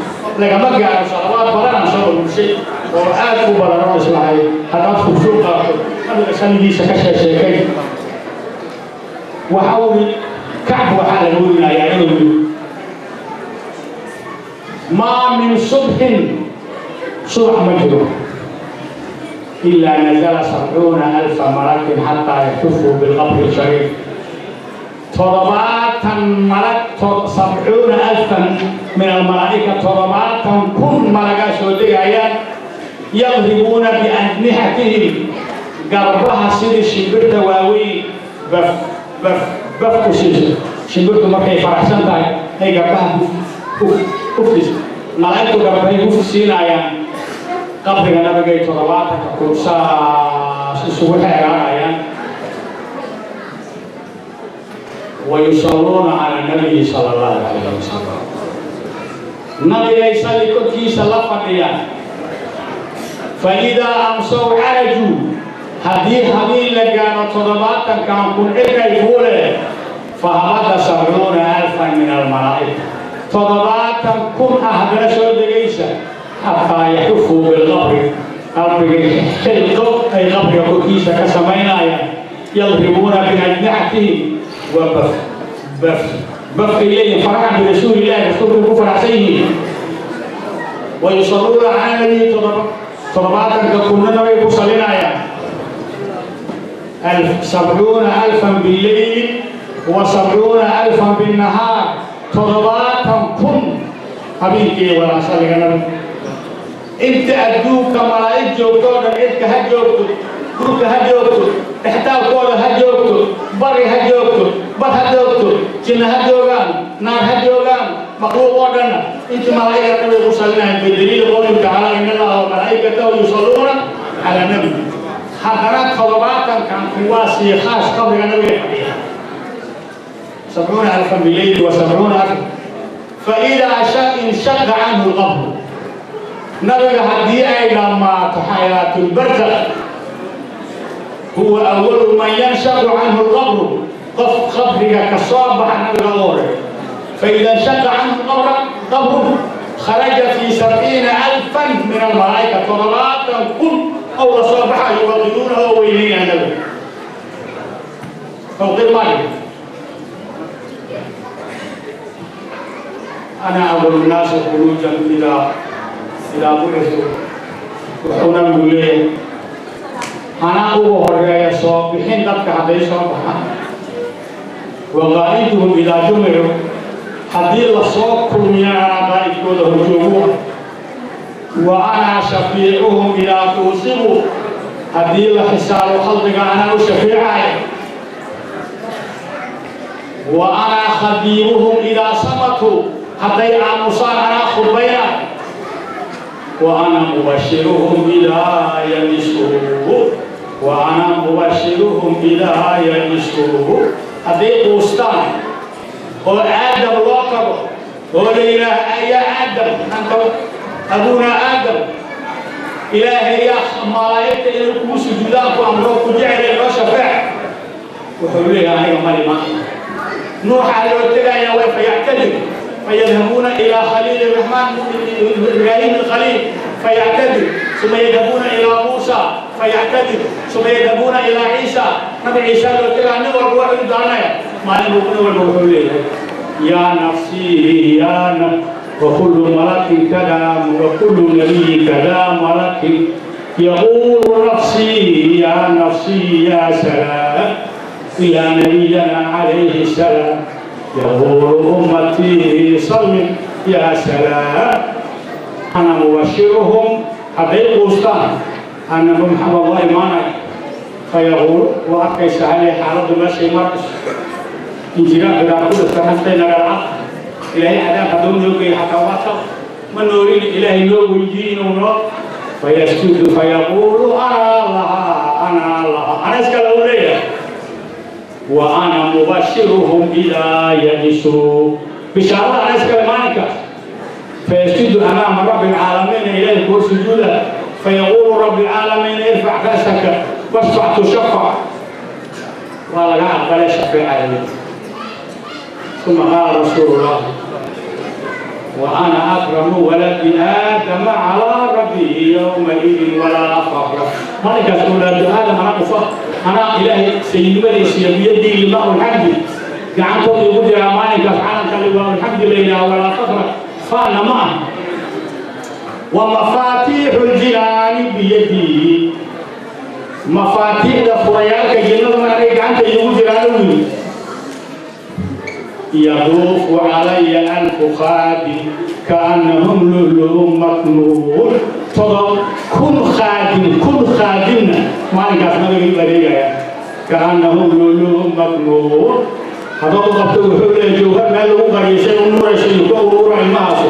Speaker 2: lagama gaaro. Salawaad badan aan soo ururshay oo aad u badan oo islahay haddaad fursuu qaato nabiga salligiisa ka sheesheekay. Waxa uu Kacb waxaa laga werinayaa inuu yidhi: "Maa min subxin, subax ma jiro, ilaa nazala 70,000 malakin xataa yaxtufuu bilqabri shariif." 70 malag, 70,000 min almalaa'ika, 70,000 malagaa soo degayaan. Yadribuuna biajnixatihim, garbaha sidii shimbirta waaweyn baf baf baf ku siiso. Shimbirtu markay faraxsan tahay ay garbaha huf huf hufis. Malaa'igtu garbahay huf siinayaan qabriga nabigay 70,000 saas isugu xeeraanayaan. Wayusalluuna cala nabiyi sala allahu calayhi wasalam. Nabigay salli korkiisa la fadhiyaan. Fa idaa amsow carajuu, haddii habeen la gaaro 70-kan kun cirkay fuule. Fahabada 70,000 min almalaa'ika, 70,000 ah haddana soo degaysa, xataa yaxufuu bilqabri, qabrigay xilqo ay qabriga korkiisa ka samaynayaan. Yadribuuna biajnixatihim wa baf baf baf ay leeyihin, faraxan birasuulillahi, rasuulkay ku faraxsan yihiin. Wayusalluuna cala nabiyi, 70-ka kunna nabay ku salinayaan. 70,000 bileyli wa 70,000 binnahaar, 70,000 habeenkii wadaan salliga nabi. Inta adduunka malaa'ig joogto oo dhan, cidka ha joogto, dhulka ha joogto, dhextaalkooda ha joogto, bari ha joogto, bad ha joogto, jinna ha joogaan, naar ha joogaan, makhluuq oo dhanna inta malaa'igta nabay ku sallinayaan, bidaliili qowlihi tacaala: in allaha wa malaa'ikatahu yusalluuna cala nabi. Haddana 70-kan kuwaa sii khaas qabriga nabiga fadhiya, 70,000 bileyli wa 70,000. Faidaa inshaqa canhu lqabru, nabiga haddii ay dhammaato xayaatulbarzakh, huwa awalu man yanshaqu canhu lqabru, qof qabriga ka soo baxa nabiga u horeeya. Faida inshaqa canhu qabra qabru kharaja fi 70,000 min almalaa'ika, 70,000 ow la soo baxa, yuwaqiruunahu, oo weyneynaya nabiga. Tawqiir maali. Ana awalu nnaasi khuruujan idaa bucithuu, wuxuu nabigu leeyahay anaa ugu horeeya soo bixin dadka hadday soo baxaan. Wa qaa'iduhum idaa jumicuu, haddii lasoo kulmiyana anaa qaa'idkooda horjoogu ah. Wa anaa shafiicuhum idaa tuusibuu, haddii la xisaabo khalqiga anaa u shafiicaya. Wa anaa khadiibuhum idaa samatuu, hadday aamusaan anaa khudbayna. Wa ana mubashiruhum idaa yamisuu, wa ana mubashiruhum idaa yamisuu, hadday quustaan oo Aadam loo tago oo la yidhaah: yaa Aadam, anta abuunaa Aadam, Ilaahay yaa malaa'igta inay kugu sujuudaan ku amro, ku jecelay, noo shafeec, wuxuu leeyahay aniga mali ma. Nuuxaa loo tegayaa way fayactadir, fayadhabuuna ilaa khaliil raxmaan Ibraahim alkhaliil fayactadir, suma yadhabuuna ilaa Muusa fayactadir, suma yadhabuuna ilaa Ciisa, Nabi Ciisa loo tegaa. Nin walba wuxuu u dooranaya maalin buu, nin walba wuxuu leeyahay yaa nafsii yaa naf. وكل ملك كلام وكل نبي كذا ملك يقول نفسي يا نفسي يا سلام، إلى نبينا عليه السلام يقول أمتي صل يا سلام. أنا مبشرهم، هذي قوستان أنا محمد الله إيمانا فيقول وأكيس عليه حالة ماشي مرقس injiraanka gaarkuda saxantayna garca. Ilaahay cadaab hadduu noo geeyo xataa waa taq ma noorin, Ilaahay noo weydiiye inuu noo. Fayasjudu fayaquulu ana lahaa, ana lahaa, ana iskale uu leeyahay. Wa ana mubashiruhum idaa yaisuu, bishaarada ana iskale maalinkaas. Fayasjudu amaama rabbi alcaalamiin, ilaahay kuu sujuuda. Fayaquulu rabbi alcaalamiin: irfac ra'saka washfac tushafac, waa laga aqbalay shafeecaya. ثم قال رسول الله: وأنا أكرم ولد آدم على ربه يومئذ ولا فخر. مالك أولاد آدم أنا أفخر، أنا إلهي سيدي بيدي لله الحمد، gacantooda ugu jiraa maalinkaas calanka liwaa alxamdu lilah, walaa fakra, faana ma ah. Wa mafaatiixu ljinaani biyadihi, mafaatiixda furayaalka jannaduna anay gacanta iigu jiraan u yidhi. Yaduufu calaya 1000 khaadim kaannahum lu'lu'un maknuun, 1000 khaadim, 1000 khaadimna maalinkaas nabiga u adeegaya. Kaannahum lu'lu'un maknuun, haddaad u qabto wuxuu leeyahay jawhar meel lagu qariyay u nuuraysa iyo ku uruura ilmahaasu.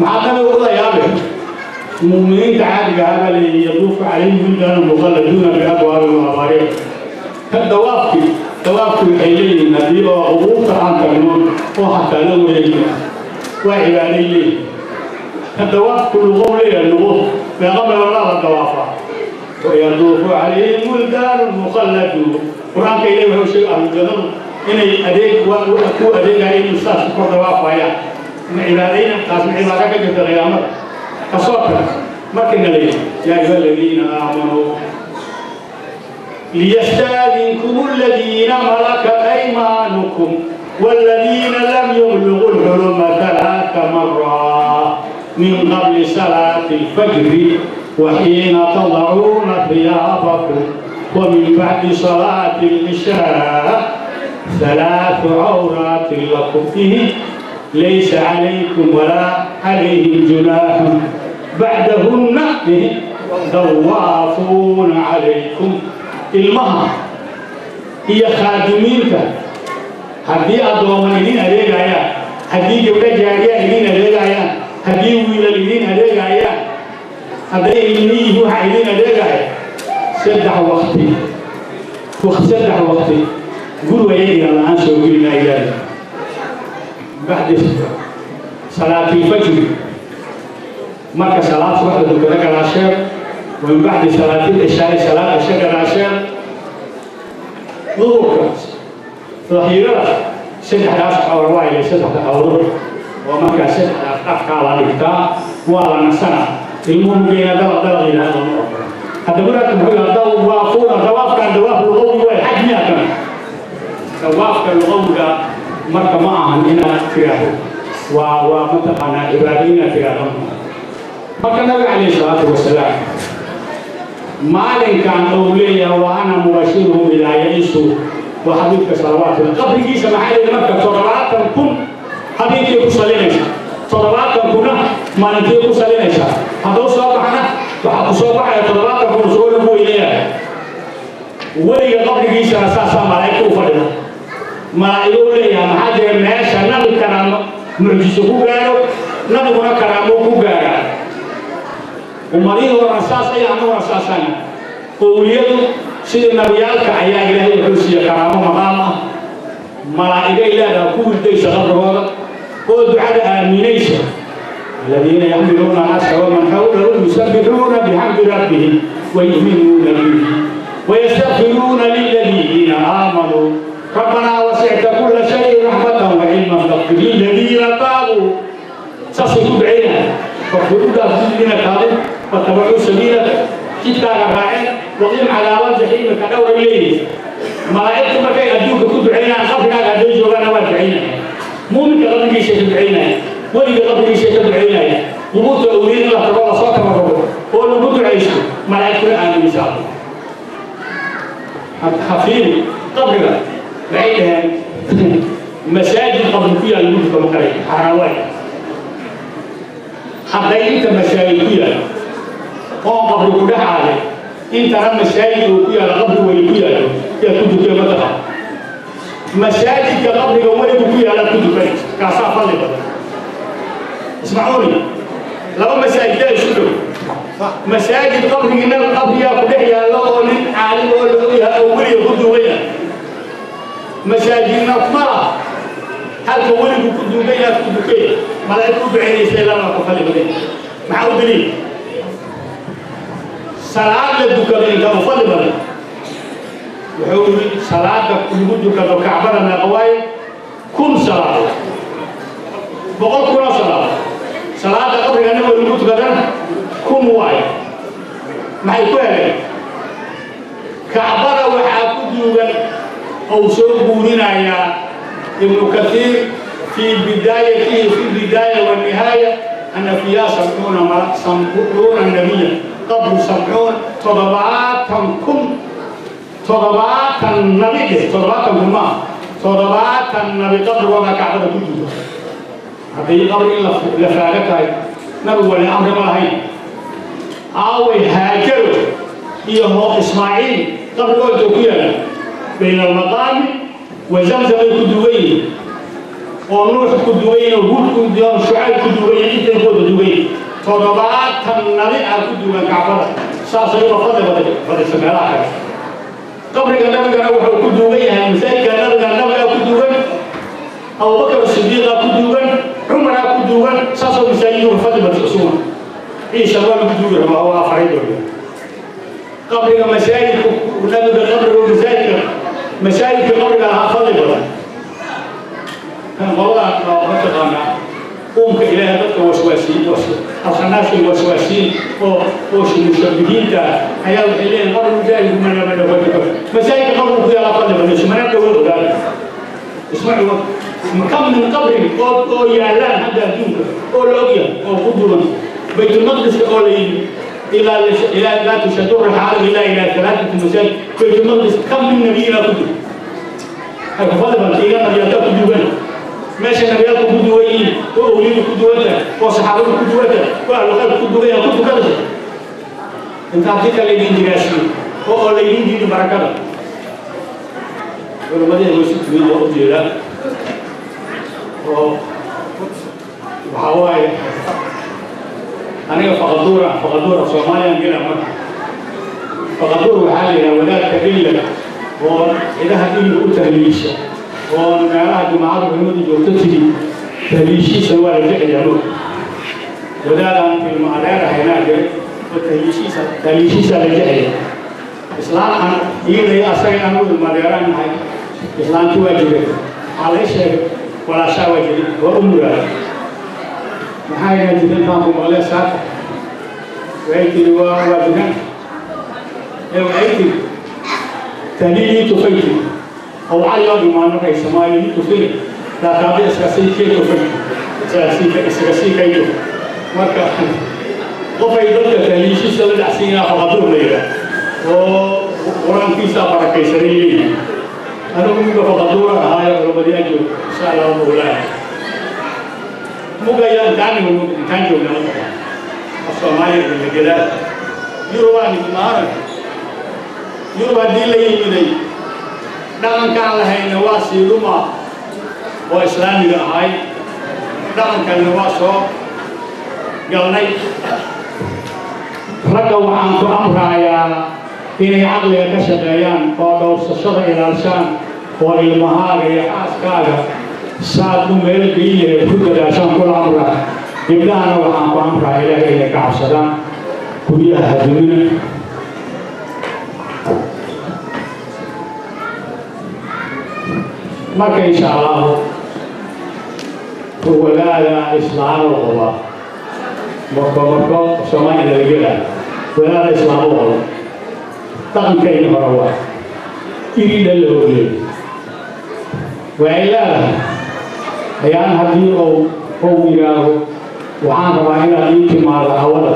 Speaker 2: Maxaad nabiga ula yaabe? Mu'miniinta caadiga ah baa leeyahay yaduufu calayhim wildaanu mukhalladuuna biabwaabi wa abaariq. Dawaafkii dawaafki waxay leeyihiin haddii oo qubuurta aan tagno oo xataa la wareegno. Waa cibaaday leeyihin. Dawaafku luqow leeyahay, luqo meeqa meeloodhaa la dawaafaa? ويطوف عليهم ولدان مخلدون. قرآنك إليه وهو شيء أهل الجنة إني أديك وأكو أديك إني ساس كور دوافايا عبادين قاسم عبادك جت القيامة كصوت ما كنا ليه. يا أيها الذين آمنوا ليستأذنكم الذين ملكت أيمانكم والذين لم يبلغوا الحلم 3 مرات من قبل صلاة الفجر وحين تضعون ثيابكم ومن بعد صلاة العشاء 3 عورات لكم فيه ليس عليكم ولا عليهم جناح بعدهن طوافون عليكم. المهر هي خادمينك، هدي أدومن إلين أديقايا، هدي جبرة جارية إلين أديقايا، هدي ويلة إلين أديقايا، هدي إلينيه إلين أديقايا. 3 وقتي 3 وقتي قولوا يا الله أنسوا قلنا إلهي بعد صلاة الفجر مركز صلاة واحدة دكتورك العشاء، ومن بعد صلاة العشاء صلاة العشاء العشاء ظهور ظهيرة 6 حوار 6 حوار ومركز 6 أفكار على الكتاب وعلى نسنا المهم بين دلق دلق إلى هذا الموضوع. هذا مرات نقول دوافون دواف كان دواف لغوي والحجم يا كمان دواف كان لغوي مركز معهم هنا فيها ومنطقنا عبادينا فيها. marka nabiga calayhi salaatu wasalaam maalinkan uu leeyahay wa ana mubashiruhum ilaa yaisu waa xabiibka salawaatullah qabrigiisa maxaa leeyahay marka 70,000 habeenkii ku salinaysa, 70,000 maalintii ku salinaysa. Hadduu soo baxana waxaa ku soo baxaya 70,000 soo lagu weynayaa. Weliga qabrigiisana saasaa malaa'igta u fadhida. Malaa'iguu leeyahay maxaa jira meesha nabi karaamo mucjiso ku gaaro, nabiguna karaamo ku gaaraa. Ummadihii horena saas ayaa annaguna saasana. Owliyadu sidii nabiyaalka ayaa Ilaahay wuxuu siiyey karaamo maqaam ah. Malaa'igay leedaha ku wirdaysa qabrigooda oo ducada aaminaysa. الذين يحملون العرش ومن حوله يسبحون بحمد ربهم ويؤمنون به ويستغفرون للذين آمنوا ربنا وسعت كل شيء رحمة وعلما فاغفر للذين تابوا. سأصيب بعينها فاغفروا للذين تابوا واتبعوا سبيلك جدا راعين وقيم على وجههم كدور إليه. ملائكة مركي أدوك كنت بعينها قبلها أدوك جوانا وجعينها مؤمن قبل شيء بعينها ولي قبل شيء بعينها وموت أولين الله تبارك صوت مرة ولو عيشته ملائكة آمين إن شاء الله. حفيري قبلها بعيدها مساجد قبل فيها الملك مقري حراوي حتى انت مساجد فيها قوم قبل كل حاجة انت رم مساجد وفيها قبل ولي فيها يا كنت فيها متى مساجد قبل ولي فيها لا كنت فيها كاسافة لبدا. اسمعوني لو مساجد لا يشكروا مساجد قبل إن القبر يا قبل يا الله من عالم ولا أولي قدوية مساجد نطمرة هل أولي قدوية قدوية ما لا يكون بعيني سلام وقفل بدي معود لي صلاة للدكان كمفل بدي وحول صلاة للدكان وكعبنا قواي كل صلاة بقول كل صلاة صلاة قبل أن نقول كذا كم واي ما يكون كعبنا وحاكدوا أو سوقوننا يا ابن كثير في بدايته في البداية والنهاية أن فيها 70 النبي قبل 70 7 7 نبي 7 كم 7 نبي قبل وما كعبنا كله هذه قبل إلا لفارقها نبي ولا أمر ما هي أو هاجر إيه إسماعيل قبل قلت بين المقام وزمزم الكدوين ونوح الكدوين وهود الكدوين وشعيب الكدوين إنت الكدوين 7 النبي الكدوين كعبرة ساسا يلا فضل فضل سمعها قبل النبي كان وحو الكدوين مسايك النبي النبي الكدوين أبو بكر الصديق الكدوين عمر الكدوين Ciise waa lagu duugi rabaa waa afaray doona qabriga masaajidka nabiga qabriga masaajidka masaajidka qabriga lahaa fadli badan kan qoladan oo mataqaanaa uumka ilaahay dadka waswaasiin alkhanaasi waswaasiin oo mushabihiinta ayaa waxay leeyihin qabri masaajidku mana masaajidka qabrigu ku yaala fadli badan ismana dhawo ogaada isma kam min qabrin oo yaalaan hadda adduunka oo la ogyahay oo ku duwan baytulmaqdiska oo la yimi إلى لا تشد الرحال إلا إلى 3 مساجد بيت المقدس كم من نبي لا كتب فضلا إلى نبياتك كدوان ماشي نبياتك كدوين وأوليك كدوان وصحابك كدوان وأهل الخير كدوان كتب كذا أنت عطيك اللي دين دراسي أو اللي دين دين بركة ولما دي يوسف من الله وحواي aniga faqaduura Soomaaliyan gela marka faqaduur waxaa la yidhaha wadaadka illa oo cidaha ilmiga u tahliisha oo meelaha jumacada culimadu joogto tigi tahliishiisa waa la jecel yahay wadaadaan ilmo adeer ahaynaa jiray oo tahliishiisa la jecel yahay islaan aan iyada asaga aan u ilmo adeeraan nahay islaanti waa jiray waxaa la sheegay walaashaa waa jiray waa u muraad maxaa yidhaha jirantaan ku maqlee saaka waxay tiri waa jiran ee waxay tiri tahliilii tufay tiri oo waxaa loo imaan markay Soomaaliya ii tufin laakaaba iska sii kay tufay iskaga sii kay tufay marka qofay dadka tahliishiisa la dhacsiinaa faqaduur la yidhaah oo qur-aankiisa barakaysanay leeyihin anigu muga faqaduuran ahaayo culamadii aan joogto insha allahu mawlaa mugaya intaan intaan joogna ma taqaan af Soomaaliya la gelaa Yurubaan maaran Yurub haddii la yimiday dhaqankaan lahayna waa sii dhuma oo islaamiga ahay dhaqankanna waa soo galnay ragga waxaan ku amrayaa inay caqliga ka shaqeeyaan oo dhowrsashada ilaalshaan oo ilmahaaga iyo xaaskaaga saad u meel geyn lahayd ku dadaashaan kula amraa gabdhahana waxaan ku amraa ilaahay inay ka cabsadaan guryaha hadumina marka insha allahu wadaada islaam oo qaba marko Soomaaliya laga gelaa wadaada islaam oo qaba dhaqankayna hore waa iridha la ogleey waxay leedahay ayaan haddii uu yidhaaho waxaan rabaa inaad ii timaado hawada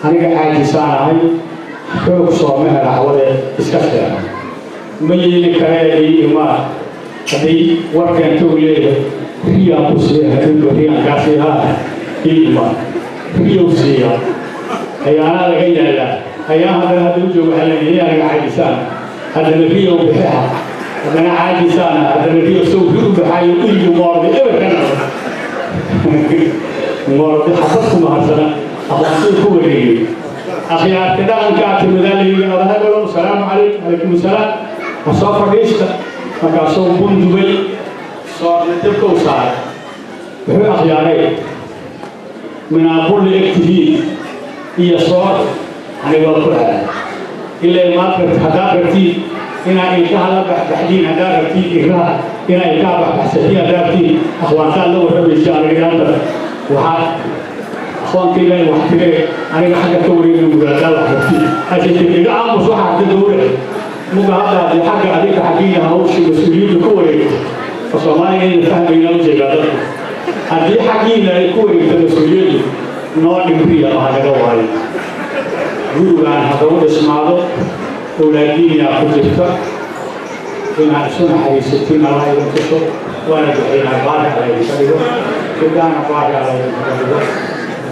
Speaker 2: aniga caajisaan ahay xoog sooma hela hawadee iska seexo ma yeeli karee ii imaa haddii warkeentou leeyahay riyaan ku siiya habeenba riyaan kaa siihaa ii imaa riyow siiya ayaanaa laga yaalaa ayaan haddana hadda u joogo waxaa leeyahay aniga caajisaan haddana riyow bixiha haddana caajisaana haddana riyo sow ri u baxaayo iligu moorday eberkana moorday xabad ku mahadsana aqoonsuu ku wareegay akhyaarta dhaqankaa timidaa la yidhi adahagalow salaamu calaykum calaykum asalaam ma soo fadhiista markaasuu bun dubay soorna dabka u saaray wuxuu akhyaaray minaabulli egtihiin iyo soor aniga waa ku aaday ilaa maad haddaad rabtiin inaa ilkaha la baxbaxdiin haddaad rabtiin ilkaha inaa ilkaha baxbaxsatiin haddaad rabtiin akhwaantaad la warramaysa aniga yaanta waxaa akhwaanka ilaahay wax tiree aniga xagga ka wareegay muraadaad wax rabtiin hase tiri iga aamus waxa hadda gowrac muga hadda haddii xagga adinka xaggiina hawshii mas-uuliyaddu ka wareegto oo Soomaaliya inayna fahmayna u jeedaa dadku haddii xaggiina ay ku wareegto mas-uuliyaddu noo dhimriya oo hanaga waayo gurigaan haddau dhismaado awlaadiinyaa ku jirta inaad isu naxariisatiin allah idin tuso waana duceynaa baari alla idinka dhigo gabdhahana baari alla idinkaga dhigo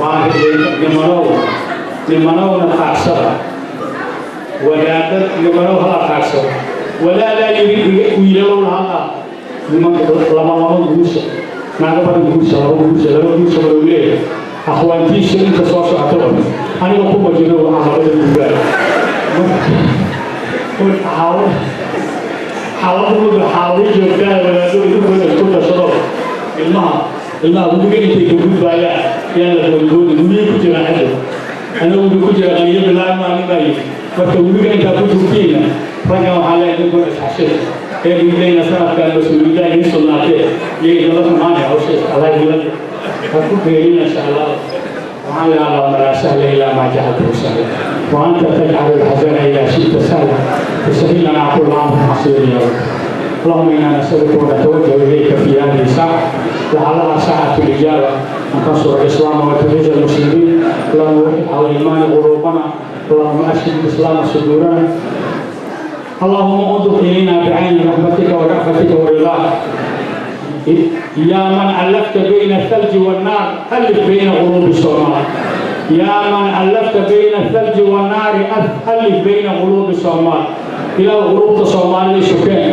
Speaker 2: baari nimanow nimanowna taagsada wadaadad nimanow hala taagsado wadaadaa yidhi wiilalowna hadla niman lama lama guursa naaga badan guursa laba guursa laba guursa baa uu leeyahay akhwaantiisa inta soo socota aniga kuma jiro waxaa labada guuraa xaaladdu xaalado joogtaa wadaado idinkooda isku tashado ilmaha ilmaha guriga intay ka gudbaayaan Yaan la boodboodi. Webiga ku jira xadda anigu webi ku jira qaniyo bilaab maalin baa yidhi. Marka webiga intaa ku jirtiina, raggan waxaa leeyahay ninkuna isxashir ee wiilayna sanadkan mas-uuliyadda idiin sugnaatee iyo idinla xumaanaya hawsha Allah idinla ha ku beerina, insha Allah. Waxaan leeyahay: اللهم لا سهل إلا ما جعلته سهلا وأنت تجعل الحزن إذا شئت سهلا، فسهل لنا كل أمر عسير يا رب. اللهم إنا نسألك ونتوجه إليك في هذه الساعة، لعلها ساعة الإجابة، أن تنصر الإسلام وتعز المسلمين. اللهم وحد على الإيمان قلوبنا، اللهم أشهد الإسلام صدورنا، اللهم انظر إلينا بعين رحمتك ورأفتك ورضاك. يا من ألفت بين الثلج والنار، ألف بين قلوب الصومال. يا من ألفت بين الثلج والنار، ألف بين قلوب الصومال. إله قلوب الصومال سكان،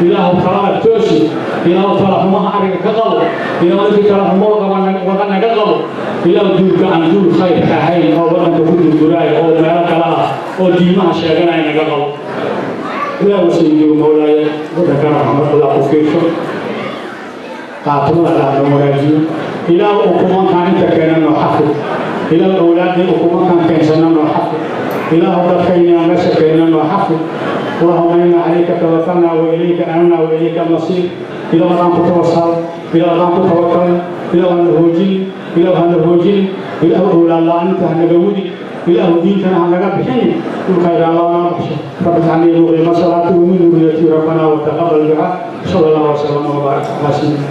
Speaker 2: إله كلامك توسي، إله ترحمها أرك كقبل، إله نك ترحمه وغنا كقبل. إله دولك أن دول خير كهين أو وغنا كدول دراي أو ما كلا أو ديما شيغنا كقبل. إله سيدي ومولاي وذكر رحمة الله كفيشه qaatumada Allah noo wanaajiyo. Ilaah ukumankaan inta keena noo xafid. Ilaah awlaadii ukumankaan keensana noo xafid. Ilaah dadkayna meesha keena noo xafid. اللهم إنا عليك توكلنا وإليك أنبنا وإليك المصير. إله أدaan ku tawasal, Ilaah adaan ku tawakal, Ilaah hana hoojin, Ilaah hana hoojin, Ilaah owlaad la'aanta hanaga wudi, Ilaah diintana hanaga bixin, dhulkayga Allah noo baxsho. رب اجعلني مقيم الصلاة ومن ذريتي ربنا وتقبل دعاء. صلى الله وسلم وبارك على سيدنا